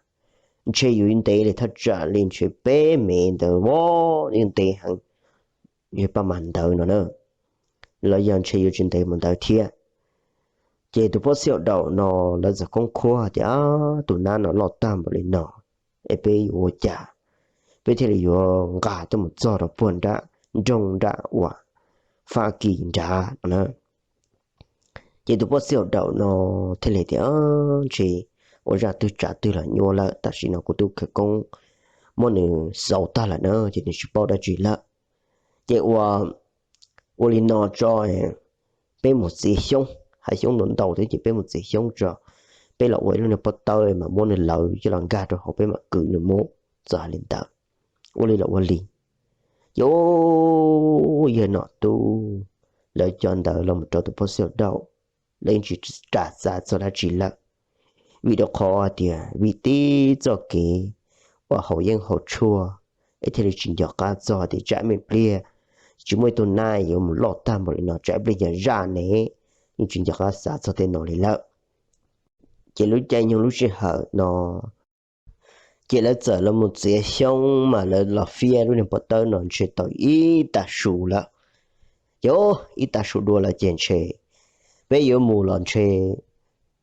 ntshe yuav ntev li thaj tsam li ntshe peb mev ntawd os, yeej ntev heev, yog paj mas ntawd no na, los yog ntshe yuav tsis ntev mus ntawd thiab. Ces tus phob xib daum no lawv txawm khoob khuab tias, tus nab no loj tag npaum li no es peb yuav ua cas? Peb thiaj li yuav nqa tuaj mus txog rau puag nram nroog nram uas Fab Kis nrad no na. Ces tus phob xib daum no thiaj li tias, ntshe ua zaj twg tsav twg los nyuaj lawm, tam sim no kuv tus khawv koob muab nws xaus tag lawm na, ces nws tsis paub dab tsi lawm. Ces ua, ua li no tso, peb mus txiav xyoob, hav xyoob ntau ntau thiab ces peb mus txiav xyoob tso, peb los ua ib lub niag pob tawb mas muab nws lawv coj los nkag rau hauv peb mam kwv nws mus. Txawm hais li ntawd, ua li los ua li. Ces yawg nom tub lawv cov ntawd los mus rau tus phob xib daum, lawv yeej tsis ras xav txog dab tsi lawm, vim rau qhov tias vim tib txoj kev ua haus yeeb haus tshuaj, es thiaj li tsis nco qab txog tias tsam me pliag tsis muaj ib tug nab yuav mus loj tag npaum li no, tsam pliag yog zaj ne, yeej tsis nco qab xav txog tej no li lawm. Ces lub caij nyoog lub sij hawm no, ces lawv txawm los mus txiav xyoob mas lawv los fiab lub niag pob tawb no ntshe tau ib tag su lawm. Ces ib tag su dua lawm ces ntshe peb yuav mus los ntshe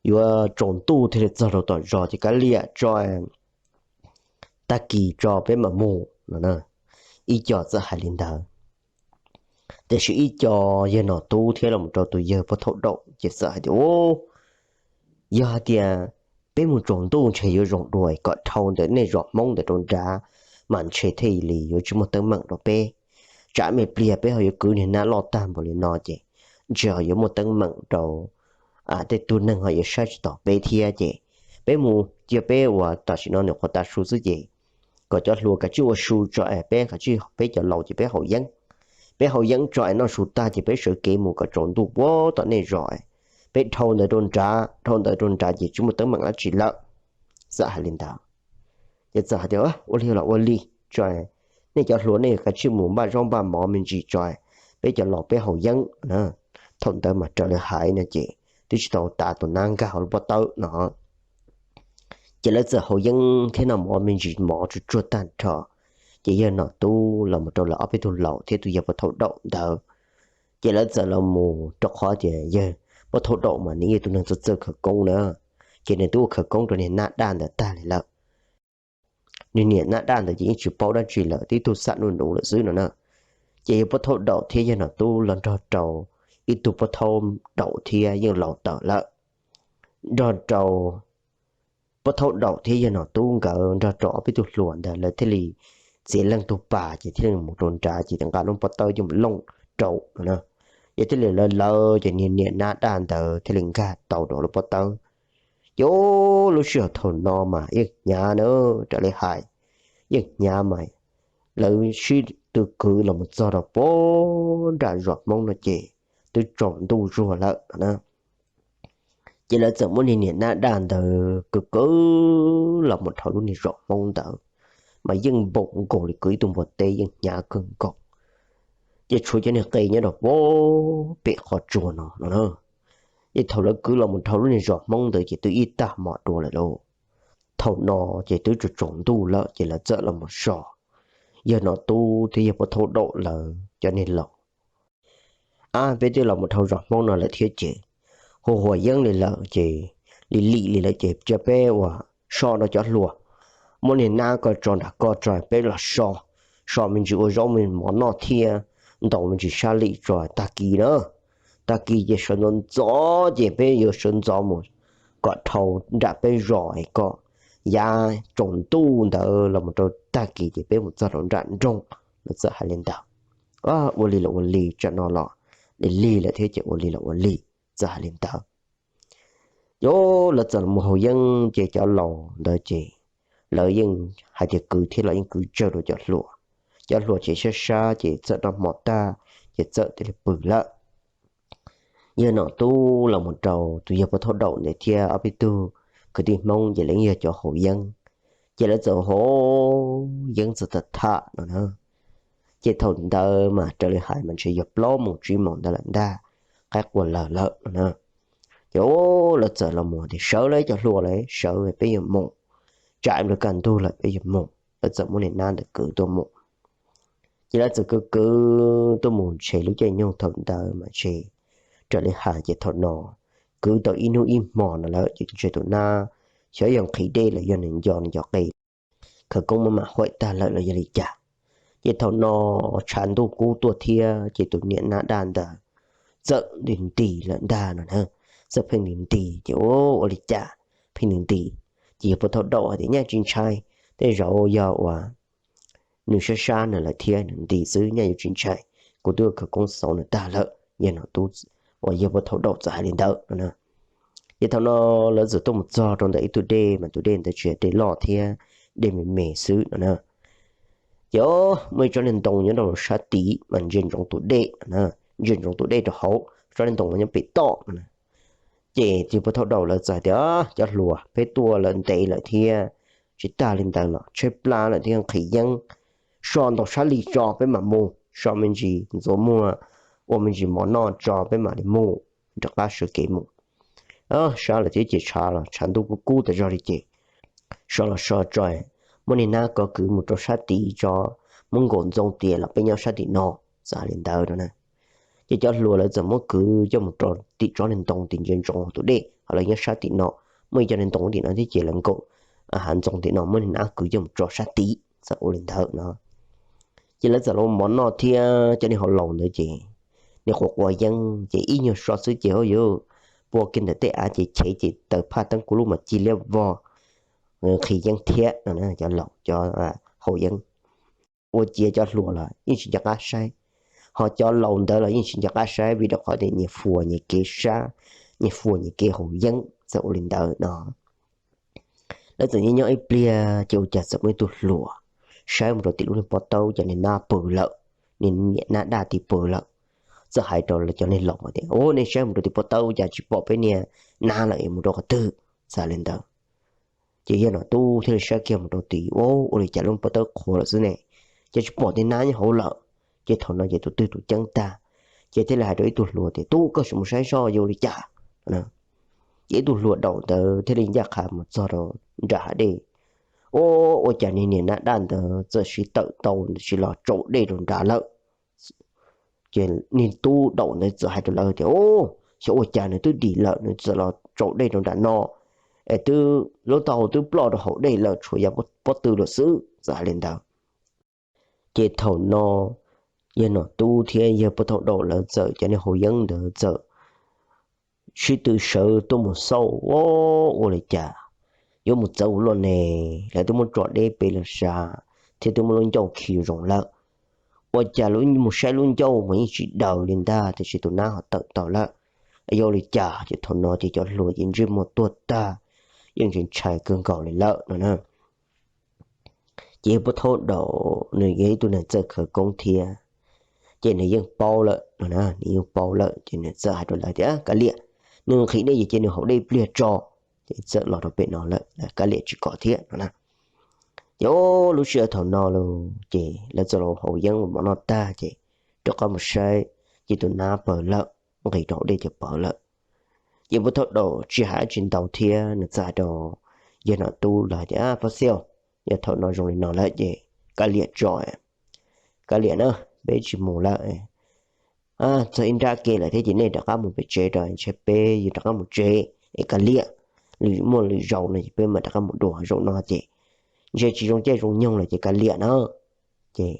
yuav tsaus ntuj thiaj li txog rau tom zos, ces kav liam tso, tag kis tso peb mam mus no. Ib co txawm hais li ntawd. Tiam sis ib co yawg nom tub thiab los mus rau tus yawg pog thaub daum ces txawm hais tias, yog hais tias peb mus tsaus ntuj ntshe yuav zoo dua, kom dhau ntawm nej zos Hmoob ntawd rau nrad mas ntshe thiaj li yuav tsis muaj teeb meem rau peb. Tsam me pliag peb ho yuav kwv niag nab loj tag npaum li no ces ntshe ho yuav muaj teeb meem rau tej tug neeg ho yuav saib tsis taus peb thiab. Ces peb mus, cia peb uas tam sim no nyuam qhuav tav su xwb ces kom cov hluas kav tsij ua su tso es peb kav tsij, peb cov laus ces peb haus yeeb. Peb haus yeeb tso es noj su tag ces peb sawv kev mus kom tsaus ntuj puag tom nej zos. Peb dhau ntawd rau nrad, dhau ntawd rau nrad ces tsis muaj teeb meem dab tsi lawm. Txawm hais li ntawd, ces txawm hais tias, ua li los ua li tso, nej cov hluas nej kav tsij mus npaj zaub npaj mov me ntsis tso, peb cov laus peb haus yeeb. Thaum ntawd mas raws li hais no ces twb tsis tau tav tus nab nkag hauv lub pob tawb no. Ces lawv txawm haus yeeb thiab noj mov me ntsis mov tsuag tsuag tag nrho, ces yawg nom tub los mus rau lawv ob peb tug laus thiab tus yawg pog thaub daum ntawd, ces lawv txawm los mus rau qhov tias yawg pog thaub daum mas nws yog tus neeg txawj txawj khawv koob na, ces nws twb ua khawv koob rau niag nab daj ntawd tag li lawm. Nws niam nab daj ntawd ces yeej tsis paub dab tsi lawm, tib tug xam nuj nuv lawm xwb no na. Ces yawg pog thaub daum thiab yawg nom tub los nrog rau ib tug pog thaub daum thiab yeej laus tawm lawm, nrog rau pog thaub daum thiab yawg nom tub nkawd nrog rau ob peb tug hluas ntawd lawv thiaj li txiav leej tug pas ces thiaj li mus rau nrad ces nqa lub pob tawb coj mus looj rau no na. Ces thiaj li lawv lawv ces niag niam nab daj ntawd thiaj li nkag tau rau lub pob tawb. Ces lub sij hawm thaum no mas yeej hnyav na, raws li hais yeej hnyav mas lawv sib twb kwv los mus txog rau puag nram zos Hmoob no ces twb tsaus ntuj zuag lawm no na. Ces lawv txawm muab niag niam nab daj ntawd kwv kwv los mus dhau lub niag zos Hmoob ntawd, mas yeej npaum nkaus li kwv ib tug npua teb, yeej hnyav kawg nkaus. Ces tshuav cov niag qe nyob rau puag pem qhov tsua no no na. Ces thaum lawv kwv los mus dhau lub niag zos Hmoob ntawd ces twb ib tag hmo dua lawm lauj. Thaum no ces twb tsaus tsaus ntuj lawm ces lawv txawm los mus so. Yawg Nom Tub thiab yawg Pov Thauj Daum lawv cov niag laus, ab, peb twb los mus dhau zos Hmoob no lawm thiab ces hu huas yeeb li lawm ces lim lim li lawm ces cia peb ua so rau cov hluas, muab niag nab ko tso nram ko tso peb los so, so me ntsis ua zaub me mov noj thiab ntaus me ntsis sab lim tso tag kis na. Tag kis ces sawv ntxov ntxov ces peb yuav sawv ntxov mus kom dhau nram peb zos es kom yav tsaus ntuj ntawd los mus rau tag kis ces peb mus txog rau nram nroog. Lawv txawm hais li ntawd. Ua li los ua li, tsam no los lig lig lawm thiab ces ua li los ua li, txawm hais li ntawd. Ces lawv txawm los mus haus yeeb ces cov laus ntawd ces lawv yeej hais tias kwv thiab los yeej kwv tsawg rau cov hluas. Cov hluas ces sab sab ces txawm noj hmo tag ces txawm cia li pw lawm. Yawg Nom Tub los mus rau tus yawg Pov Thauj Daum ntawd thiab ob peb tug kwv tij Hmoob ces lawv yeej yog cov haus yeeb. Ces lawv txawm haus yeeb txawm tham tham no na. Ces thaum ntawd mas raws li hais mas ntshe yog plaub moos tsib moos ntawd lawm ntag, qaib qua lawg lawm no na. Ces lawv txawm los mus tias sawv lawm cov hluas lawm, sawv peb yuav mus, tsam npla kaj ntug lawm peb yuav mus. Lawv txawm muab niag nab ntawd kwv tuaj mus. Ces lawv txawm kwv kwv tuaj mus ntshe lub caij nyoog thaum ntawd mas ntshe raws li hais ces thaum no kwv tau ib hnub ib hmo no lawm ces ntshe tus nab xyov yog nqhis dej los yog nws nco nws cov qe, khawv koob maj mam huam tag lawm los yog li cas. Ces thaum no tshav ntuj kub tuaj thiab ces tus niam nab daj ntawd txawm nti nti lawm ntag no na. Txawm pheej nti nti ces ua li cas pheej nti nti. Ces yawg Pov Thauj Daum hais tias nyaj tsis ntshai, tej zaum yog uas nws sab sab nws lawm thiab nws nti xwb, nyaj yuav tsis ntshai, kuv twb ua khawv koob xauv nws tag lawm. Yawg Nom Tub uas yawg Pov Thauj Daum txawm hais li ntawd no na. Ces thaum no lawv txawm tuaj mus txog rau ntawm ib tug dej mas tus dej ntawd tsis yog dej loj thiab, dej me me xwb no na. Ces muaj ib tsob niag ntoo nyob rau sab tid mas ntsia ntsoov tus dej no na, ntsia ntsoov tus dej rau hauv, tsob niag ntoo mas nyob pem toj no na. Ces tus Pov Thauj Daum lawv txawm hais tias cov hluas, peb tuaj lawm ntev lawm thiab, tsis tag li ntawd los tshaib plab lawm thiab nqhis yeeb, so ntaus sab lis tso peb mam mus, so me ntsis ntxuav muag, ua me ntsis mov noj tso peb mam li mus, rov qab sawv kev mus. Sab lawm thiab ces tshav los tshav ntuj kub kub tas zog li ces so los so tso, muab niag nab ko kwv mus rau sab tid tso, muab nkaum ntxoo tias los peb nyob sab tim no, txawm hais li ntawd no na. Ces cov hluas lawv txawm muab kwv coj mus rau tim tsob niag ntoo tim ntsia ntsoov tus dej, ho lawv nyob sab tim no, muaj ib co niag ntoo tim no thiab ces lawv nkaum hav ntxoo tim no, muab niag nab kwv coj mus tso sab tid, txawm ua li ntawd no. Ces lawv txawm los mov noj thiab cov niag hauv laus ntawd ces niag quav quav yeeb ces ib nyuag so xwb ces hauj yam pua kiag ntawm tej av ces chev ces taws phaj teeb kuv lub mas ci liab vog, nqhis yeeb thiab no, cov laus cov haus yeeb. Ua ciav cov hluas los yeej tsis nco qab saib, ho cov laus ntawd los yeej tsis nco qab saib vim rau qhov tias nyias fuas nyias kev sab, nyias fuas nyias kev haus yeeb, txawm ua li ntawd no. Lawv txawm nyob nyob ib pliag ces ua cas txawm muaj ib tug hluas saib mus rau tim lub niag pob tawb cov niag nab pw lawm, niag niam nab daj tid pw lawm. Txawm hais rau lawv cov niag laus tias, Ua, nej saib mus rau tim pob tawb ua cas tsis pom peb niag nab lawm es mus rau qhov twg? Txawm li ntawd. Ces yawg Nom Tub thiaj li saib kiag mus rau tid, Ua, ua li cas lub pob tawb qhuav lawm xwb ne, ces tsis pom tej nab nyob hauv lawm. Ces thaum no ces tus twg tus ceeb tag, ces thiaj li hais rau ib tug hluas tias, Tub, koj sim mus saib seb yuav ua li cas. Ces ib tug hluas daum ntawd thiaj li ncaj qha mus txog rau nram hav dej. Ua, ua cas niag niam nab daj ntawd txawm sib tawm tau ntawd sis los tsaus dej rau nrad lawm. Ces niag tub daum ntawd txawm hais rau lawv tias, Ua, xyov ua cas nws twb dim lawm nws txawm los tsaus dej rau nram no, es twb lub taub hau twb ploj rau hauv dej lawm tshuav yav pob tw lawm xwb, txawm hais li ntawd. Ces thaum no yawg Nom Tub thiab yawg Pov Thauj Daum lawv txawm cov niag haus yeeb ntawd txawm sib tw sawv tuaj mus xauj, Ua, ua li cas yuav mus txawv ua luaj ne? Lawv twb muab tso deb pem lawv sab thiab twb muab lub ncauj khi zoo lawm. Ua cas mus saib lub ncauj mas yeej tsis daws li ntag, tiam sis tus nab ho tawm tau lawm. Yog ua li cas? Ces thaum no ces cov hluas ces ntsej muag tuag tag, yeej tsis ntshai kawg nkaus li lawm no na. Ces yawg Pub Thaub Daum nws yog ib tug neeg txawj khawv koob thiab, ces nws yeej paub lawm no na, nws yeej paub lawm ces nws txawm hais rau lawv tias, Kav liam, nws nqhis dej ces cia nws haus dej ib pliag tso. Ces txawm los rau pem no lawm, kav liam tsis kom thiab no na. Ces lub sij hawm thaum no los ces lawv txawm los haus yeeb ua mov noj tag ces rov qab mus saib, ces tus nab pawg lawm, nqis rau hauv dej ces pawg lawm. Ces Pub Thaub Daum tsis hais dab tsi ntau thiab nws txawm hais rau yawg Nom Tub lawv tias, Pov Xyooj, yog thaum no zoo li no lawm ces kav liam tso, kav liam na, peb tsis mus lawm. Txog ib nrab ke lawm thiab ces nej rov qab mus pem tsev rau, ntshe peb yuav rov qab mus tsev es kav liam, lwm muaj lwm zaus no ces peb mam rov qab mus dua, zaum no ces ntshe tsis zoo caij zoo nyoog lawm ces kav liam na. Ces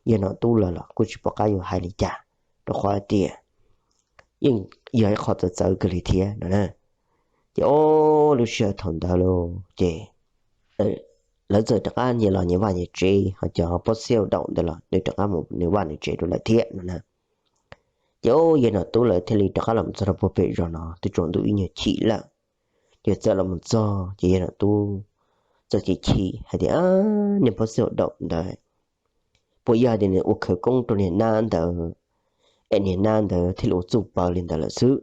yawg Nom Tub lawv los kuj tsis pom qab yuav hais li cas, rau qhov tias yeej yog ib qho txawv txawv kawg li thiab no na. Ces lub sij hawm thaum ntawd los ces lawv txawm rov qab nyias los nyias vaj nyias tsev, ho cov Pub Xyooj Daum ntawd los nws rov qab mus nws vaj nws tsev rau lawm thiab no na. Ces yawg Nom Tub lawv thiaj li rov qab los txog rau puag pem zos no twb tsaus ntuj ib nyuag chim lawm. Ces txawm los mus txog ces yawg Nom Tub txawm chim chim hais tias, Niag Pub Xyooj Daum ntawd puas yog hais tias nws ua khawv koob rau niag nab ntawd es niag nab ntawd thiaj li ua txuj pawv li ntawd lawm xwb.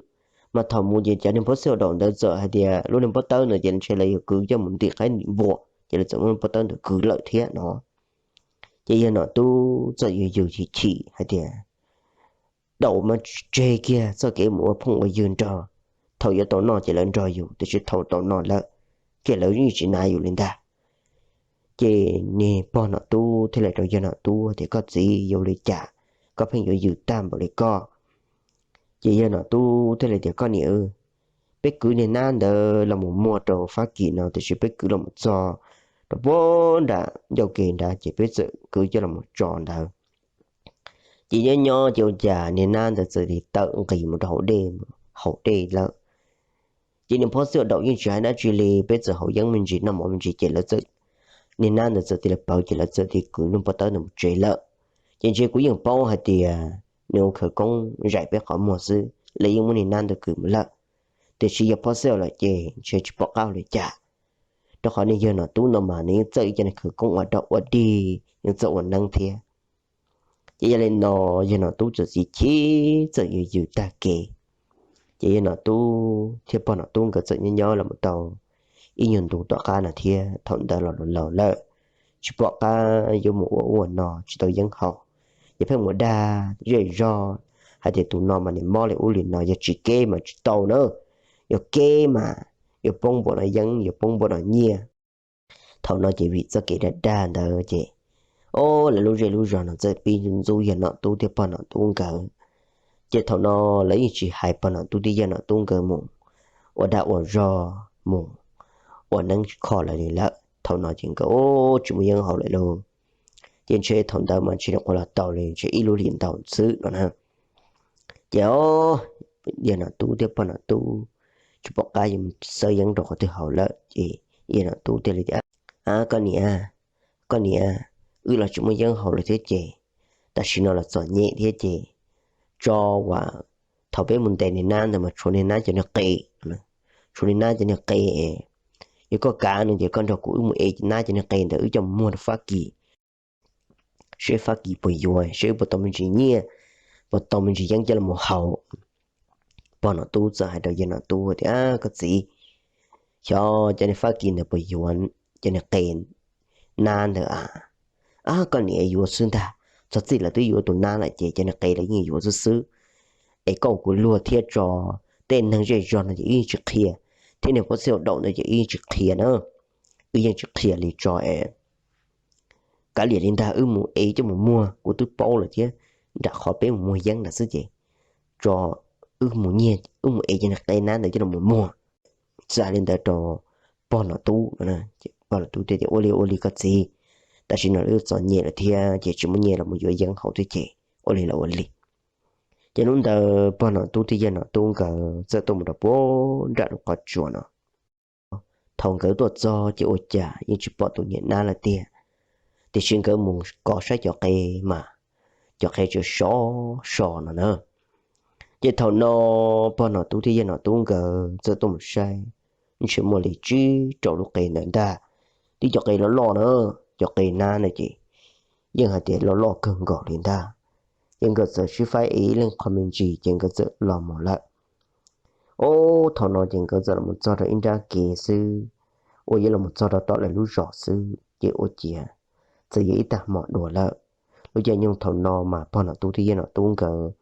Mas thaum mus ces cov niag Pub Xyooj Daum ntawd txawm hais tias lub niag pob tawb ntawd ces ntshe lawv yuav kwv coj mus ntim qaib ntim npua, ces lawv txawm muab pob tawb ntawd kwv lawm thiab no. Ces yawg Nom Tub txawm yws yws chim chim hais tias, Daum mas tseg kiag txoj kev mus ua phooj ua ywg nrog, thaum yuav tau noj ces lawv nrog yus, tiam sis thaum tau noj lawm ces lawv yeej tsis hnav yus li ntag. Ces niag pog Nom Tub thiaj li rau yawg Nom Tub tias, Koj txiv, yuav ua li cas koj pheej yuav yws tag npaum li koj? Ces yawg Nom Tub thiaj li tias, Koj niam, peb kwv niag nab ntawd los mus muag rau Fab Kis no, tiam sis peb kwv los mus txog rau puag nram ncauj ke nrad ces peb txawm kwv coj los mus tso ntawd. Ces nyob nyob ces ua cas niag nab ntawd txawm li tawm nqis mus rau hauv dej, haus dej lawm. Ces niag Pub Xyooj Daum yeej tsis hais dab tsi li, peb txawm haus yeeb me ntsis noj mov me ntsis ces lawv txawm, niag nab ntawd txawm cia li pawv ces lawv txawm cia li kwv lub pob tawb ntawd mus tsev lawm. Ces ntshe kuv yeej paub hais tias nws ua khawv koob zaim peb qhov muag xwb, lawv yeej muab niag nab ntawd kwv mus lawm. Tiam sis yog Pub Xyooj lawm ces ntshe tsis pom qab ua li cas, rau qhov niag yawg Nom Tub no mas nws yeej txawj ib co niag khawv koob ua dog ua dig, yeej txawj ua neeb thiab. Ces yog li no yawg Nom Tub txawm chim chim txawm yws yws tag kev. Ces yawg Nom Tub thiab pog Nom Tub nkawd txawm nyob nyob los mus tau ib nyuag ntu tom qab no thiab, thaum ntawd los laus laus lawm, tsis pom qab yuav mus ua ub ua no, tsis tau yeeb haus. Ces pheej mus dag zej zog hais tias tus no mas nws mob li ub li no, yog tsis keb mas tsis tau na, yog keb mas yuav poob npaum no yeeb, yuav poob npaum no nyiaj. Thaum no ces vim txoj kev dag dag ntawd ces, o, lawv lub zej lub zog no txawm pib ntxub yawg Nom Tub thiab pog Nom Tub nkawd. Ces thaum no lawv yeej tsis hais pog Nom Tub thiab yawg Nom Tub nkawd mus ua dag ua zog, mus ua neeb kho lawv li lawm. Thaum no ces nkawd tsis muaj yeeb haus lawm lauj. Ces ntshe thaum ntawd mas ntshe nyuam qhuav los tau li ntshe ib lub hlis ntau xwb no na. Ces o, yawg Nom Tub thiab pog Nom Tub tsis pom qab yuav mus xawb yeeb rau qhov twg haus lawm ces yawg Nom Tub thiaj li tias, A, koj niam, koj niam, wb los tsis muaj yeeb haus lawm thiab ces tam sim no los txom nyem thiab ces tso uas thaum peb mus ntes niag nab ntawd mas tshuav niag nab cov niag qe, tshuav niag nab cov niag qe es yog koj kav no ces koj nrog kuv wb mus ev nab cov niag qe ntawd wb coj mus muag rau Fab Kis, seb Fab Kis puas yuav, seb wb puas tau me ntsis nyiaj, puas tau me ntsis yeeb coj los mus haus. Pog Nom Tub txawm hais rau yawg Nom Tub tias, Koj txiv, xyov cov niag Fab Kis ntawd puas yuav cov niag qe nab ntawd a? A, koj niam, yuav xwb ntag. Txog txij lawv twb yuav tus nab lawm ces cov niag qe lawv yeej yuav xwb xwb. Es koj ua kuv luag thiab tso, tej neeg zej zog no ces wb yeej tsis qhia, thiab niag Pub Xyooj Daum ntawd ces wb yeej tsis qhia na. Wb yeej tsis qhia li tso es kav liam li ntag, wb mus ev coj mus muag, kuv twb paub lawm thiab, nram qhov peb mus muag yeeb ntawd xwb ces tso, wb mus nyiag, wb mus ev cov niag qe nab ntawd coj los mus muag. Txawm hais li ntawd rau pog Nom Tub no, pog Nom Tub thiaj tias, Ua li ua li koj txiv, tam sim no lawv txom nyem lawm thiab ces tsis muaj nyiaj los mus yuav yeeb haus thiab ces ua li los ua li. Ces hnub ntawd pog Nom Tub thiab yawg Nom Tub nkawd txawm tuaj mus rau puag nram lub qhov tsua no. Thaum nkawd tuaj txog ces ua cas yeej tsis pom tus niag nab lawm tiag, tiam sis nkawd mus kov saib cov qe mas cov qe tseem sov so no na. Ces thaum no pog Nom Tub thiab yawg Nom Tub nkawd txawm tuaj mus saib, ntshe muaj li tsib rau lub qe ntawd ntag, twb cov qe loj loj na. cov qe nab na ces yeej hais tias loj loj kawg nkaus li ntag. Ces nkawd txawm sib faib es ib leeg qho me ntsis ces nkawd txawm los mus lawm. Ob, thaum no ces nkawd txawm los txog rau ib nrab kev xwb, uas yuav los txog rau tom lawv lub zos xwb ces ua ciav txawm yog ib tag hmo dua lawm. Lub caij nyoog thaum no mas pog Nom Tub thiab yawg Nom Tub nkawd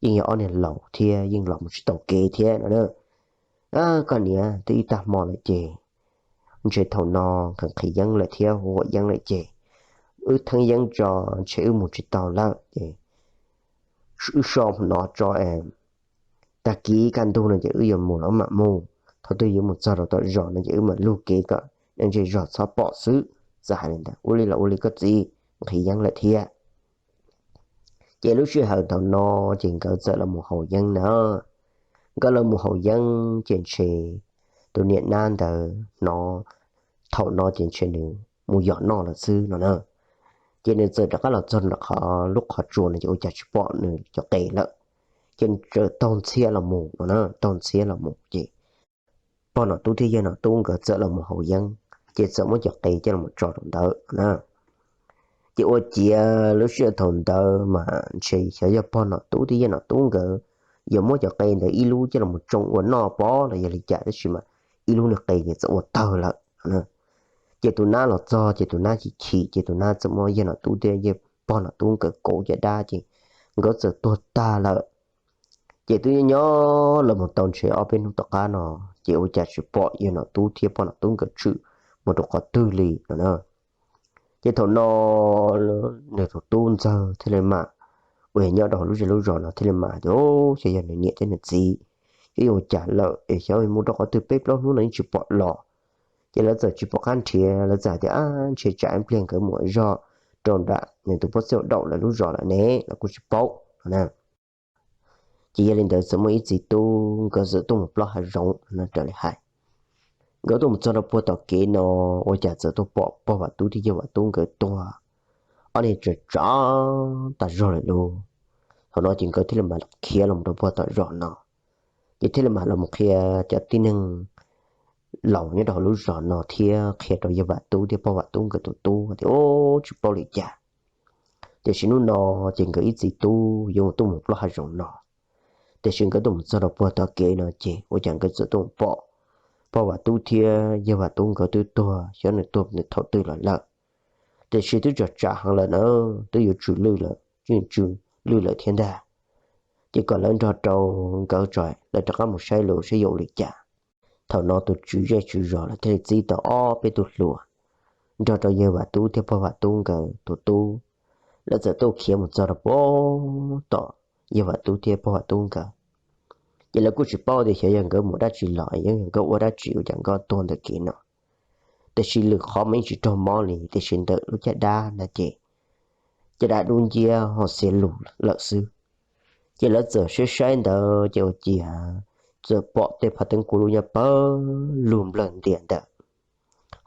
yeej yog ob niag laus thiab yeej los mus tsis tau kev thiab no na. Koj niam, twb ib tag hmo lawm ces ntshe thaum no nkawd nqhis yeeb lawm thiab huam yeeb lawm ces wb theeb yeeb tso, ntshe wb mus tsis tau lawm ces wb so no tso es tag kis kaj ntug no ces wb yuav mus los mam mus, thaum twg yuav mus txog rau tom zos no ces wb mam lug kev kom ntsej zog txhob pom xwb. Txawm hais li ntawd, ua li los ua li koj txiv, nqhis yeeb lawm thiab. Ces lub sij hawm thaum no ces nkawd txawm los mus haus yeeb na. Nkawd los mus haus yeeb ces ntshe tus niam nab ntawd hnov thaum no ces ntshe nws mus yos noj lawm xwb no na. Ces nws txawm rov qab los txog nram qhov lub qhov tsua no ces ua cas tsis pom nws cov qe lawm. Ces nws txawm taug ntxhiab los mus no na, taug ntxhiab los mus ces pog Nom Tub thiab yawg Nom Tub nkawd txawm los mus haus yeeb, ces txawm muab cov qe coj los tso rau ntawd na. Ces ua ciav lub sij hawm thaum ntawd mas ntshe xyov yog pog Nom Tub thiab yawg Nom Tub nkawd yuav muab cov qe ntawd ib lub coj los tsoo ua noj pob los yog li cas, tab sis mas ib lub niag qe ces txawm ua tawg lawm. Ces tus nab los txog ces tus nab chim chim ces tus nab txawm muab yawg Nom Tub thiab yawg, pog Nom Tub nkawd kauv caj dab ces nkawd txawm tuag tag lawm. Ces twb nyob nyob los mus tau ntshe ob peb hnub tom qab no, ces ua cas tsis pom yawg Nom Tub thiab pog Nom Tub nkawd tshwm mus rau qhov twg li no na. Ces thaum no nws tus tub ntxawg thiaj li mam, uas yog nyob rau hauv lub zej lub zos no thiaj li mam tias, Xyov yog nws niam thiab nws txiv, xyov yuav ua cas lawm es xyov mus rau qhov twg, peb plaub hnub no yeej tsis pom los. Ces lawv txawm tsis pom qab nrhiav, lawv txawm hais tias, Ab, ntshe tsam ib pliag nkawd mus ua zog rau nram nws tus pob txhawb daum lawv lub zos lawm ne, lawv kuj tsis paub no na. Ces yog li ntawd txawm muaj ib txiv tub nkawd txawm tuaj mus plob hav zoov no raws li hais. Nkawd tuaj mus txog rau puag tom kev no, ua cas txawm tuaj pom pog Vam Tub thiab yawg Vam Tub nkawd tuag, ob niag tsav tsav tas zog lawm lauj. Thaum no ces nkawd thiaj li mam khiav los rau puag tom zos no, ces thiaj li mam los qhia cov tib neeg laus nyob rau hauv lub zos no thiab qhia rau yawg Vam Tub thiab pog Vam Tub nkawd tus tub tias, Ub, tsis paub li cas. Tiam sis hnub no ces nkawd ib txiv tub yuav mus tuaj mus plob hav zoov no, tiam sis nkawd tuaj mus txog rau puag tom kev no ces ua cas nkawd txawm tuaj mus pom pog Vam Tub thiab yawg Vam Tub nkawd twb tuag, xyov nws tuag thaum twg los lawm. Tiam sis twb tsav tsav heev lawm na, twb yuav tsw lwj lawm, twb yuav tsw lwj lawm thiab ntag. Ces kom lawv nrog rau nkawd tso, lawv rov qab mus saib lus saib yuav ua li cas. Thaum no tus tswv zej tswv zos lawv thiaj li txib tau ob peb tug hluas nrog rau yawg Vam Tub thiab pog Vam Tub nkawd tus tub, lawv txawm tuaj khiav mus txog rau puag tom yawg Vam Tub thiab pog Vam Tub nkawd. Ces lawv kuj tsis paub tias xyov yog nkawd mus dab tsi los, yog nkawd ua dab tsi ua cas nkawd tuag ntawm kev no. Tiam sis lwm qhov mas yeej tsis raug mob li, tiam sis ntawm lub caj dab ntawd ces caj dab dub nciab ho xiav lus lawm xwb. Ces lawv txawm saib saib ntawd ces ua ciav txawm pom tej phaj teeb kuv lub nyob pawg lug nplawg ntias ntawm,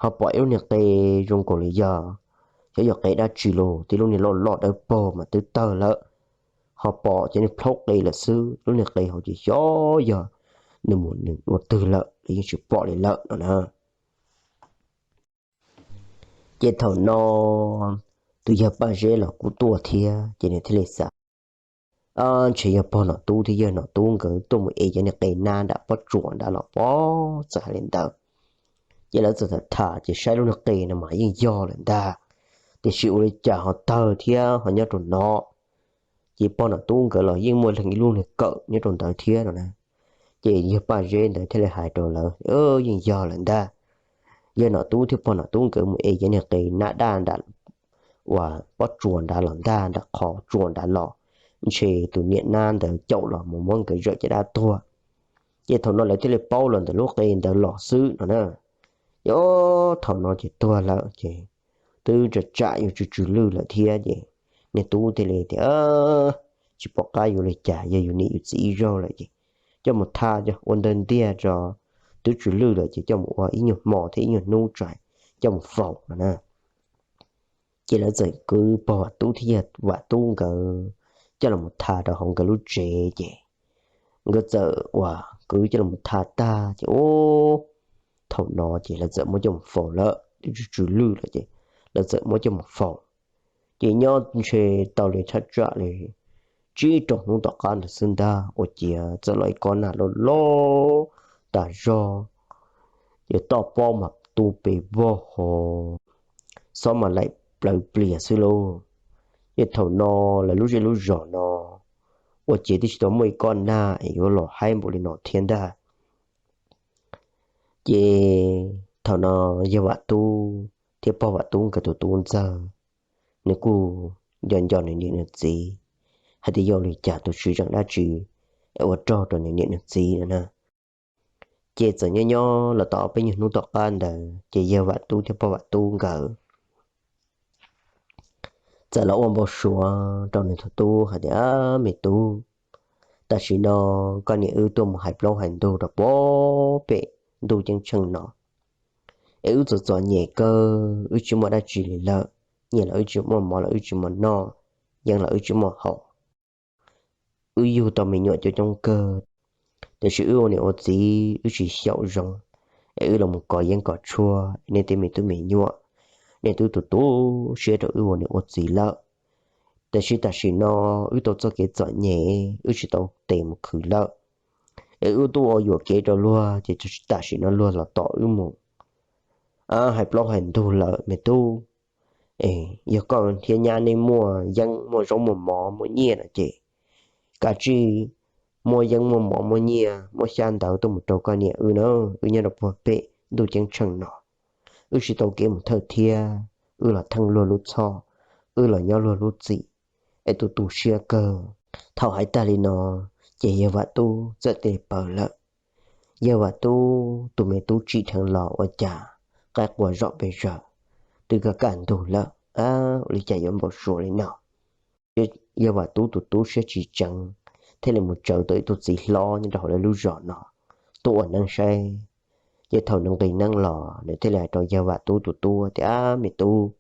ho pom ib lub niag qe zoo nkaus li yog, xyov yog qe dab tsi los, tib lub niag loj loj dawb paug mas twb tawg lawm, ho pom cov niag plhaub qe lawm xwb, lub niag qe hauv ces xyov yog nws mus nws dua twg lawm los yeej tsis pom li lawm no na. Ces thaum no tus yawg Paj Zeb los kuj tuaj thiab, ces nws thiaj li xav, Ntshe yog pog Nom Tub thiab yawg Nom Tub nkawd tuaj mus ev cov niag qe nab nram pob tsuas nrad los pob, txawm hais li ntawd. Ces lawv txawm tham tham ces saib lub niag qe no mas yeej yog lawm ntag, tiam sis ua li cas ho tawg thiab ho nyob rau no. Ces pog Nom Tub nkawd los yeej muaj leeg ib lub niag kawm nyob rau ntawd thiab no na. Ces yawg Paj Zeb ntawd thiaj li hais rau lawv, Yeej yog lawm ntag. Yawg Nom Tub thiab pog Nom Tub nkawd mus ev cov niag qe nab daj nram uas pob tsuas nrad los ntag, nram qhov tsuas nrad los, ntshe tus niam nab ntawd caum los mus muab nkawd zawm caj dab tuag. Ces thaum no lawv thiaj li paub los ntawm lub qe ntawd los xwb no na. Ces thaum no ces tuag lawm ces twb tsam tsam yuav tsw tsw lwj lawm thiab ces niag tub thiaj li tias, Tsis pom qab yuav li cas, yog yus niam yus txiv ib zaug lawm ces coj mus tha ua ntawg ntiag tso, twb tsw lwj lawm ces coj mus ua ib nyuag hmo thiab ib nyuag hnub tso, coj mus faus no na. Ces lawv txawm kwv pog Vam Tub thiab yawg Vam Tub nkawd coj los tha rau hauv nkawd lub tsev ces nkawd txawm uas kwv coj los tha tag ces ub, thaum no ces lawv txawm muab coj mus faus lawm, twb tsw tsw lwj lawm ces lawv txawm muab coj mus faus. Ces nyob ntshe tau li thaj tsam li tsib rau hnub tom qab ntawd xwb ntag, ua ciav txawm los ib kob nag loj loj tas zog, ces toj pob mas tu pes vog hos, xob mas laim plawv plias xwb lauj. Ces thaum no lawv lub zej lub zos no ua ciav twb tsis tau muaj ib kob nag es yuav los haib npaum li no thiab ntag. Ces thaum no yawg Vam Tub thiab pog Vam Tub nkawd tus tub ntxawg, nws kuj nco nco nws niam nws txiv hais tias yog li cas tus siv zam dab tsi es ua rog rau nws niam nws txiv no na. Ces txawm nyob nyob los tau ob peb nyuag hnub tom qab ntawd ces yawg Vam Tub thiab pog Vam Tub nkawd txawm los ua npau suav rau nws tus tub hais tias, Me tub, tam sim no koj niam wb tuaj mus hais plaub hais ntug rau puag pem ntuj ceeb tsheej no, es wb txom txom nyem kawg, wb tsis muaj dab tsi li lawm, nyiaj los wb tsis muaj, mov los wb tsis muaj noj, yeeb los wb tsis muaj haus. Wb yug tau me nyuam coob coob kawg, tiam sis wb ua niam ua txiv wb tsis xyaum zoo, es wb los mus kov yeeb kov tshuaj, nej tej me tub me nyuam, nej twb tu tu siab rau wb ua niam ua txiv lawm. Tiam sis tam sim no wb tau txoj kev txom nyem, wb tsis tau tes mus khwv lawm, es wb tuaj ua yuam kev rau luag, ces tam sim no luag los tom wb mus hais plaub hais ntug lawm me tub. Yog koj thiab nyab nej muaj yeeb muaj zaub muaj mov muaj nyiaj no ces kav tsij muab yeeb muaj mov muaj nyiaj muab xyab ntawv tuaj mus rau koj niam wb na, wb nyob rau puag pem ntuj ceeb tsheej no, wb tsis tau kev mus thawj thiab, wb los theej luag lub txhoj, wb los nyob luag lub txim, es tu tu siab kawg. Thaum hais tag li no, ces yawg Vam Tub txawm tes paws lawm. Yawg Vam Tub tus me tub tsim dheev los ua cas qaib qua zom pes zawg, twb kaj kaj ntug lawm, ua li cas yuav npau suav li no. Yawg Vam Tub tus tub siab tsis tseev, thiaj li mus tsawv tau ib tug txiv hlob nyob rau hauv lawv lub zos no tuaj ua neeb saib. Ces thaum nws nqis neeb los nws thiaj li hais rau yawg Vam Tub tus tub tias, Me tub,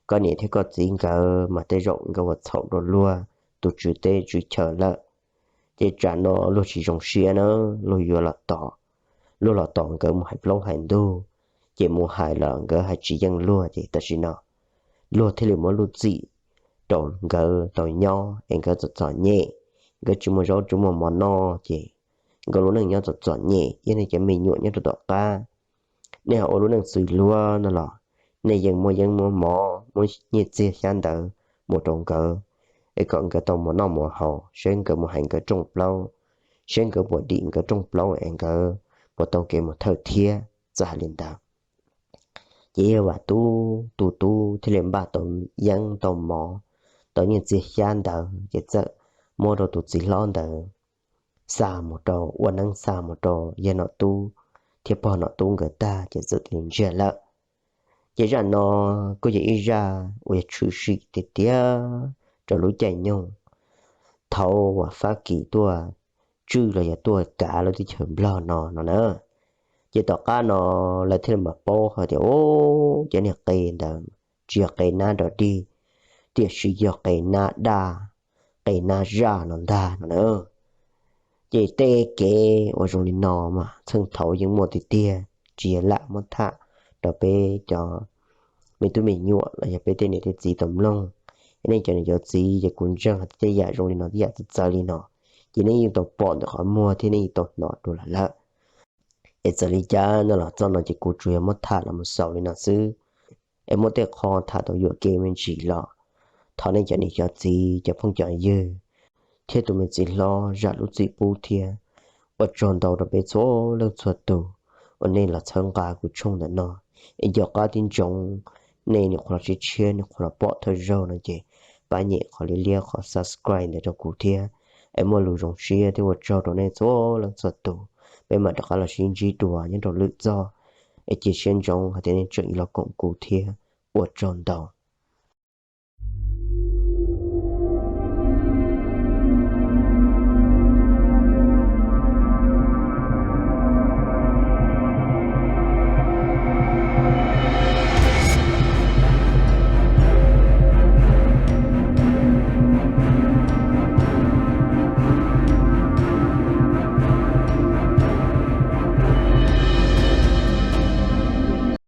koj niam thiab koj txiv nkawd mas tej zaum nkawd ua txhaum rau luag tus tswv teb tswv chaw lawm, ces tsam no luag tsis zoo siab na, luag yuav los tom, luag los tom nkawd mus hais plaub hais ntug, ces mus hais los nkawd hais tsis yeej luag, ces tam sim no luag thiaj li muab lub txim rau nkawd tau nyob es nkawd txom txom nyem, nkawd tsis muaj zaub tsis muaj mov noj, ces nkawd lub neej nyob txom txom nyem, yog nej cov me nyuam nyob rau tom qab, nej ho ua lub neej txwm luag no los nej yeej muaj yeeb muaj mov, muab nyiaj txiag xyab ntawv mus rau nkawd, es kom nkawd tau mus noj mus haus, saib nkawd mus hais nkawd rooj plaub, saib nkawd puas dim nkawd rooj plaub es nkawd puas tau kev mus thawj thiab. Txawm hais li ntawd, ces yawg Vam Tub tus tub thiaj li npaj tau yeeb tau mov, tau nyiaj txiag xyab ntawv, ces txawm muab rau tus txiv hlob ntawd xa mus rau, ua neeb xa mus rau yawg Nom Tub thiab pog Nom Tub nkawd tag, ces txawm cia li ntsiag lawm. Ces zaj no kuj yog ib zaj uas yog tshwm sim tiag tiag rau lub caij nyoog thaum uas Fab Kis tuaj tswj los yog tuaj kav lub teb chaws Nplog no no na. Ces tom qab no lawv thiaj li mam paub hais tias, o, cov niag qe ntawd tsis yog qe nab dog dig, tiam sis yog qe nab daj, qe nab zaj no ntag no na. Ces tej kev uas zoo li no mas txheej thaud yeej muaj tiag tiag, tsis yog lam muab tham rau peb cov me tub me nyuam los yog peb tej niam tej txiv tau mloog. Nej cov niam cov txiv, ces kuv ntseeg hais tias tej yam zoo li no, tej yam txawv txawv li no, ces nej yeej tau pom ntawm qhov muag thiab nej yeej tau hnov dua los lawm. Es txawm li cas no los txoj no ces kuv tsuas yog muab tham los mus xaus li no xwb, es muaj tej qho tham tau yuam kev me ntsis los thov nej cov niam cov txiv, cov phooj cov ywg thiab tus me txiv hlob zam lub txim pub thiab. Ua tsaug ntau rau peb txhua leej txhua tus uas nej los txhawb nqa kuv tshooj ntawm no. Es nco qab tib ntsoov, nej nyuam qhuav los tshiab tshiab, nyuam qhuav los pom thawj zaug no ces pab nyem qhov liab liab qhov subscribe ntawd rau kuv thiab. Es muaj lus zoo siab thiab ua tsaug rau nej txhua leej txhua tus. Peb mam rov qab los sib ntsib dua nyob rau lwm txoj. Es cia siab ntsoov hais tias nej tseem yuav los koom kuv thiab. Ua tsaug ntau.